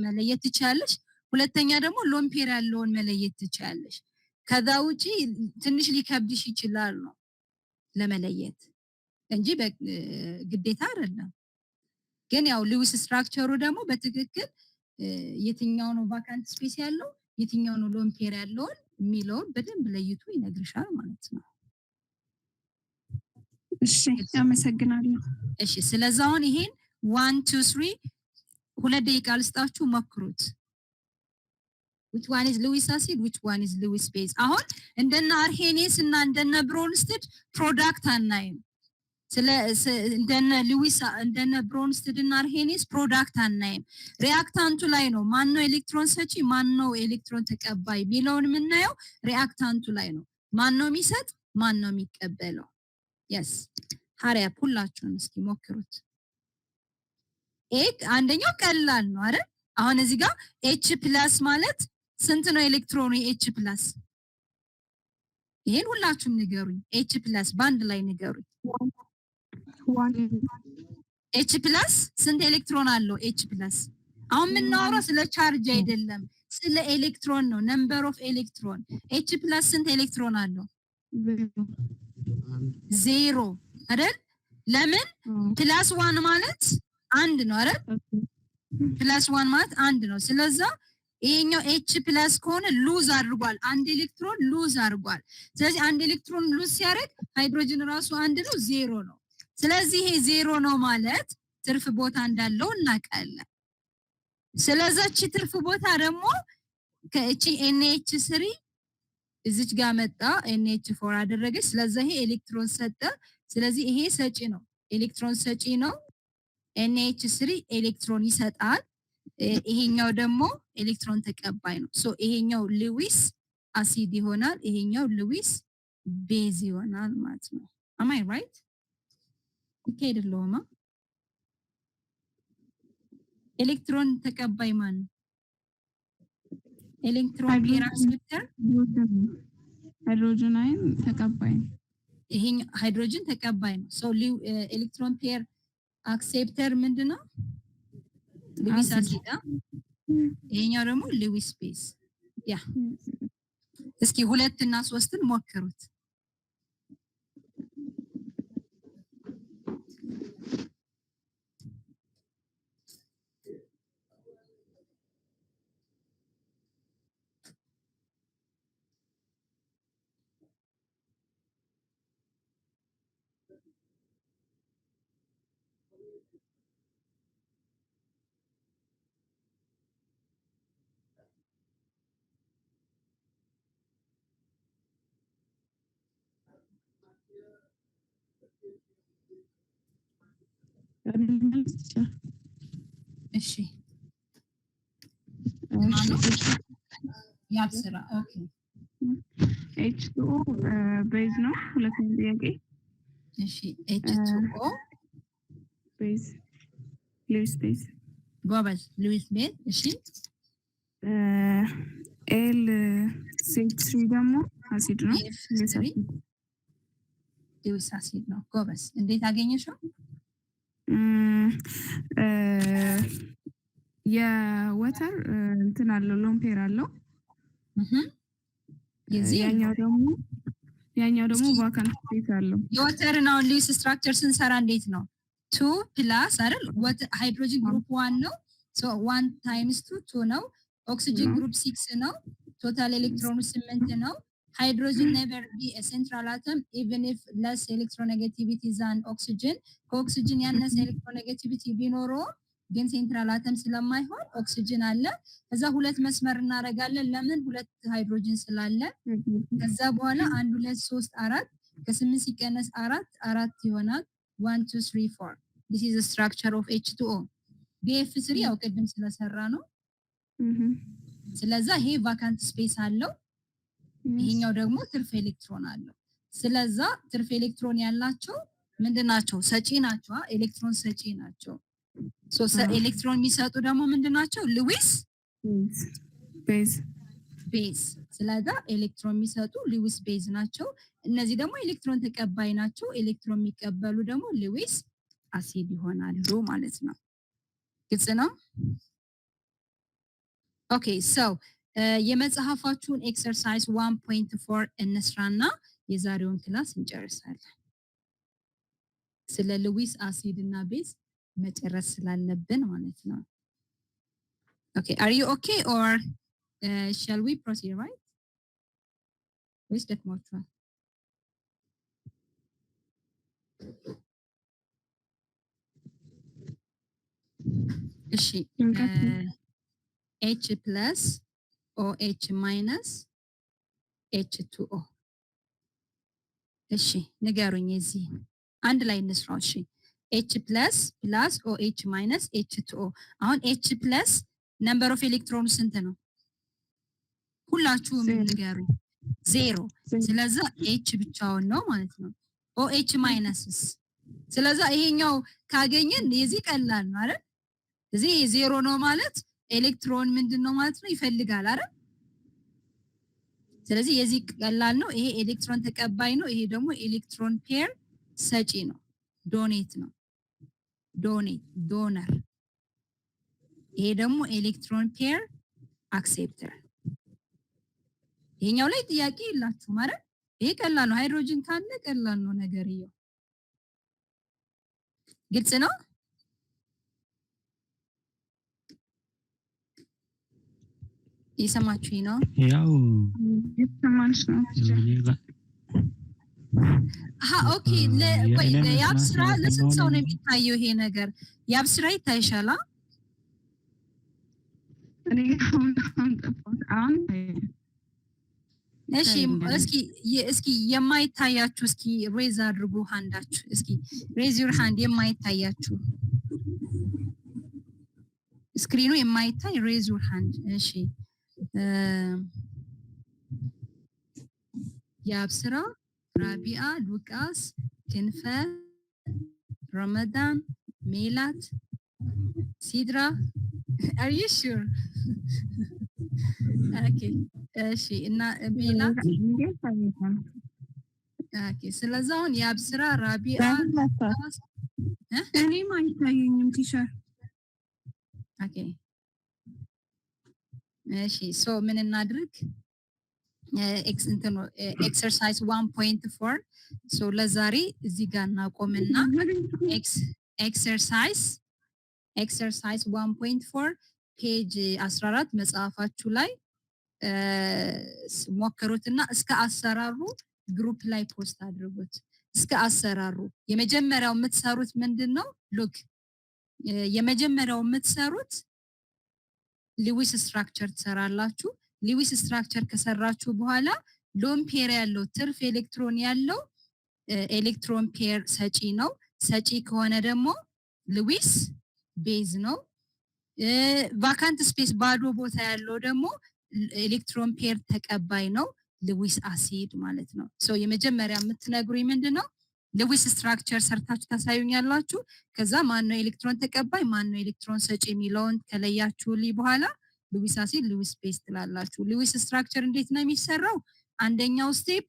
መለየት ትችያለሽ። ሁለተኛ ደግሞ lone pair ያለውን መለየት ትችያለሽ። ከዛ ውጪ ትንሽ ሊከብድሽ ይችላል ነው ለመለየት እንጂ ግዴታ አይደለም። ግን ያው Lewis structure ኡ ደግሞ በትክክል የትኛው ነው vacant space ያለው፣ የትኛው ነው lone pair ያለውን የሚለውን በደንብ ለይቶ ይነግርሻል ማለት ነው። እሺ፣ አመሰግናለሁ። እሺ፣ ስለዚህ አሁን ይሄን one, two, three፣ 2 ደቂቃ ልስጣችሁ፣ ሞክሩት። Which one is Lewis acid? Which one is Lewis base? አሁን እንደነ Arrhenius እና እንደነ Bronsted product አናይም። ስለ እንደነ Lewis፣ እንደነ Bronsted እና Arrhenius product አናይም። Reactant ኡ ላይ ነው፣ ማን ነው ኤሌክትሮን ሰጪ፣ ማን ነው ኤሌክትሮን ተቀባይ የሚለውን የምናየው reactant ኡ ላይ ነው። ማን ነው የሚሰጥ፣ ማን ነው የሚቀበለው? Yes, hurry up፣ ሁላችሁም እስኪ ሞክሩት። ኤ አንደኛው ቀላል ነው አይደል? አሁን እዚህ ጋር H plus ማለት ስንት ነው ኤሌክትሮኑ የ H plus? ይሄን ሁላችሁም ንገሩኝ። H plus በአንድ ላይ ንገሩኝ። H plus ስንት ኤሌክትሮን አለው? H plus፣ አሁን የምናወራው ስለ charge አይደለም፣ ስለ ኤሌክትሮን ነው። Number of electron። H plus ስንት ኤሌክትሮን አለው? ዜሮ አይደል? ለምን? Plus one ማለት አንድ ነው አይደል? Plus one ማለት አንድ ነው። ስለዛ ይሄኛው H plus ከሆነ lose አድርጓል፣ አንድ ኤሌክትሮን lose አድርጓል። ስለዚህ አንድ ኤሌክትሮን lose ሲያደርግ ሃይድሮጅን ራሱ አንድ ነው፣ ዜሮ ነው። ስለዚህ ይሄ ዜሮ ነው ማለት ትርፍ ቦታ እንዳለው እናውቃለን። ስለዛች ትርፍ ቦታ ደግሞ ከእቺ NH3 እዚች ጋር መጣ፣ NH4 አደረገች። ስለዚህ ይሄ ኤሌክትሮን ሰጠ። ስለዚህ ይሄ ሰጪ ነው፣ ኤሌክትሮን ሰጪ ነው። NH3 ኤሌክትሮን ይሰጣል። ይሄኛው ደግሞ ኤሌክትሮን ተቀባይ ነው። So ይሄኛው Lewis acid ይሆናል፣ ይሄኛው Lewis base ይሆናል ማለት ነው። Am I right? Okay አይደለሁማ? ኤሌክትሮን ተቀባይ ማን ነው? Electron pair acceptor? Hydrogen ion ተቀባይ ነው። ይሄኛው ሃይድሮጅን ተቀባይ ነው። So electron pair acceptor ምንድነው? Lewis አሲድ። አሲድ። ይሄኛው ደግሞ Lewis base። Yeah፣ እስኪ ሁለት እና ሶስትን ሞክሩት። መልስ። እሺ፣ ማነው? ያብስራ፣ okay። H2O base ነው። ሁለተኛ ጥያቄ። እሺ፣ H2O Base፣ Lewis base። ጎበዝ፣ Lewis base። እሺ። Al CH3 ደግሞ አሲድ ነው። BF 3 Lewis acid ነው። ጎበዝ። እንዴት አገኘሽው? የ water እንትን አለው፣ lone pair አለው። የዚህ ያኛው ደግሞ vacant space አለው። የ water ን አሁን Lewis structure ስንሰራ እንዴት ነው? Two plus አይደል? Hydrogen group 1 ነው። So 1 times 2, 2 ነው። Oxygen group 6 ነው። Total electron ኑ 8 ነው። Hydrogen never be central atom even if less electronegativity than oxygen። ከ ኦክሲጅን ያነሰ electronegativity ቢኖረው ግን central atom ስለማይሆን ኦክሲጅን አለ። ከዛ ሁለት መስመር እናደርጋለን። ለምን? ሁለት ሃይድሮጅን ስላለ። ከዛ በኋላ አንድ፣ ሁለት፣ ሶስት፣ አራት። ከስምንት ሲቀነስ አራት አራት ይሆናል። 1, 2, 3, 4. This is structure of H2O። BF3 ያው ቅድም ስለሰራ ነው። ስለዛ ይሄ vacant space አለው፣ ይሄኛው ደግሞ ትርፍ ኤሌክትሮን አለው። ስለዛ ትርፍ ኤሌክትሮን ያላቸው ምንድን ናቸው? ሰጪ ናቸው። ኤሌክትሮን ሰጪ ናቸው። ኤሌክትሮን የሚሰጡ ደግሞ ምንድን ናቸው? Lewis base። Base። ስለዛ ኤሌክትሮን የሚሰጡ Lewis base ናቸው። እነዚህ ደግሞ ኤሌክትሮን ተቀባይ ናቸው። ኤሌክትሮን የሚቀበሉ ደግሞ Lewis acid ይሆናሉ ማለት ነው። ግልጽ ነው። Okay, so የመጽሐፋችሁን exercise 1.4 እንስራና የዛሬውን class እንጨርሳለን። ስለ Lewis acid እና base መጨረስ ስላለብን ማለት ነው። Okay, are you okay or shall we proceed, right? ወይስ ደክሟችኋል? እሺ፣ H plus OH minus H2O። እሺ ንገሩኝ፣ የዚህ አንድ ላይ እንስራው። እሺ፣ H plus plus OH minus H2O። አሁን H plus number of electron ኑ ስንት ነው? ሁላችሁም ንገሩኝ። ዜሮ። ስለዛ H ብቻውን ነው ማለት ነው። OH minus ስ? ስለዛ ይሄኛው ካገኘን የዚህ ቀላል ነው አይደል? እዚህ ዜሮ ነው ማለት ኤሌክትሮን ምንድን ነው ማለት ነው? ይፈልጋል አይደል? ስለዚህ የዚህ ቀላል ነው። ይሄ ኤሌክትሮን ተቀባይ ነው። ይሄ ደግሞ electron pair ሰጪ ነው። Donate ነው። Donate, donor። ይሄ ደግሞ electron pair acceptor። ይሄኛው ላይ ጥያቄ የላችሁም አይደል? ይሄ ቀላል ነው። ሃይድሮጅን ካለ ቀላል ነው ነገርየው። ግልጽ ነው? እየሰማችሁኝ ነው? ያው የተሰማንሽ ነው። አሀ okay። ቆይ፣ የአብስራ ለስንት ሰው ነው የሚታየው ይሄ ነገር? የአብስራ ይታይሻል? እኔ አሁን ጠፋሁት። አሁን እሺ፣ እስኪ የማይታያችሁ እስኪ raise አድርጉ hand ኣችሁ። እስኪ raise your hand የማይታያችሁ፣ screen ኑ የማይታይ raise your hand። እሺ፣ የአብስራ፣ ራቢአ፣ ሉቃስ፣ ክንፈ፣ ረመዳን፣ ሜላት፣ ሲድራ። Are you sure? Okay, እሺ እና ሜላት። Okay፣ ስለዚህ አሁን የአብስራ፣ ራቢአ፣ ሉቃስ። እኔም አይታየኝም teacher። Okay፣ እሺ፣ so ምን እናድርግ? Exercise 1.4 so ለዛሬ እዚህ ጋር እናቆምና exercise 1.4 page 14 መጽሐፋችሁ ላይ ሞክሩትና እስከ አሰራሩ group ላይ post አድርጉት። እስከ አሰራሩ የመጀመሪያው የምትሰሩት ምንድን ነው? Look፣ የመጀመሪያው የምትሰሩት Lewis structure ትሰራላችሁ። Lewis structure ከሰራችሁ በኋላ lone pair ያለው፣ ትርፍ ኤሌክትሮን ያለው electron pair ሰጪ ነው። ሰጪ ከሆነ ደግሞ Lewis base ነው። Vacant space ባዶ ቦታ ያለው ደግሞ electron pair ተቀባይ ነው፣ Lewis acid ማለት ነው። So የመጀመሪያ የምትነግሩኝ ምንድን ነው? Lewis structure ሰርታችሁ ታሳዩኛላችሁ። ከዛ ማን ነው ኤሌክትሮን ተቀባይ፣ ማን ነው ኤሌክትሮን ሰጪ የሚለውን ከለያችሁልኝ በኋላ Lewis acid፣ Lewis base ትላላችሁ። Lewis structure እንዴት ነው የሚሰራው? አንደኛው step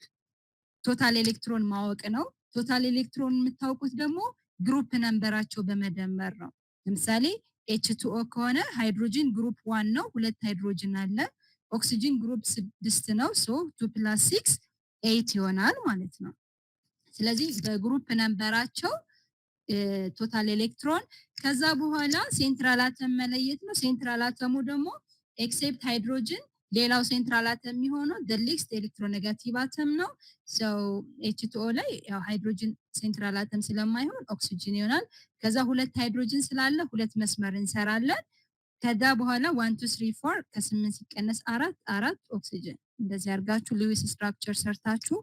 total electron ማወቅ ነው። Total electron የምታውቁት ደግሞ group number ኣቸው በመደመር ነው። ለምሳሌ H2O ከሆነ hydrogen group 1 ነው፣ ሁለት ሃይድሮጅን አለ። Oxygen group 6 ነው። So 2 plus 6, 8 ይሆናል ማለት ነው። ስለዚህ በ group number ኣቸው total electron፣ ከዛ በኋላ central atom መለየት ነው። Central atom ኡ ደግሞ except hydrogen ሌላው central atom የሚሆነው the least electronegative atom ነው። So H2O ላይ ያው hydrogen central atom ስለማይሆን ኦክሲጅን ይሆናል። ከዛ ሁለት ሃይድሮጅን ስላለ ሁለት መስመር እንሰራለን። ከዛ በኋላ 1, 2, 3, 4፣ ከስምንት ሲቀነስ አራት፣ አራት ኦክሲጅን። እንደዚህ አድርጋችሁ Lewis structure ሰርታችሁ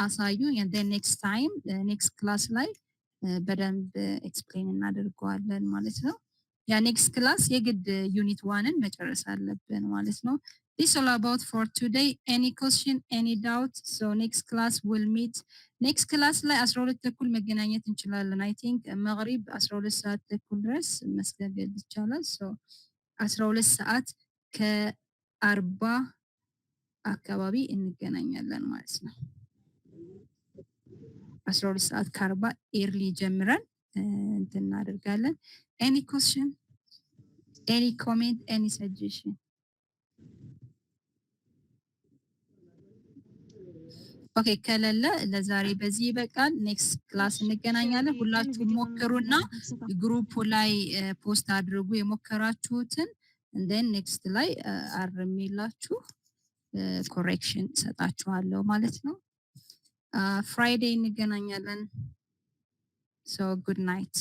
አሳዩ። Next time, next class ላይ በደንብ explain እናደርገዋለን ማለት ነው። Yeah, next class የግድ unit 1 ን መጨረስ አለብን ማለት ነው። This all about for today. Any question, any doubt? So next class we'll meet. Next class ላይ 12:30 መገናኘት እንችላለን። I think መግሪብ 12 ሰዓት ተኩል ድረስ መስገድ ይቻላል። So 12 ሰዓት ከ40 አካባቢ እንገናኛለን ማለት ነው። 12 ሰዓት ከ40 early ጀምረን እንትን እናደርጋለን። Any question, any comment, any suggestion? Okay፣ ከሌለ ለዛሬ በዚህ ይበቃል። Next class እንገናኛለን። ሁላችሁም ሞክሩና group ላይ post አድርጉ የሞከራችሁትን፣ and then next ላይ አርሜላችሁ correction ሰጣችኋለሁ ማለት ነው። Friday እንገናኛለን። So good night.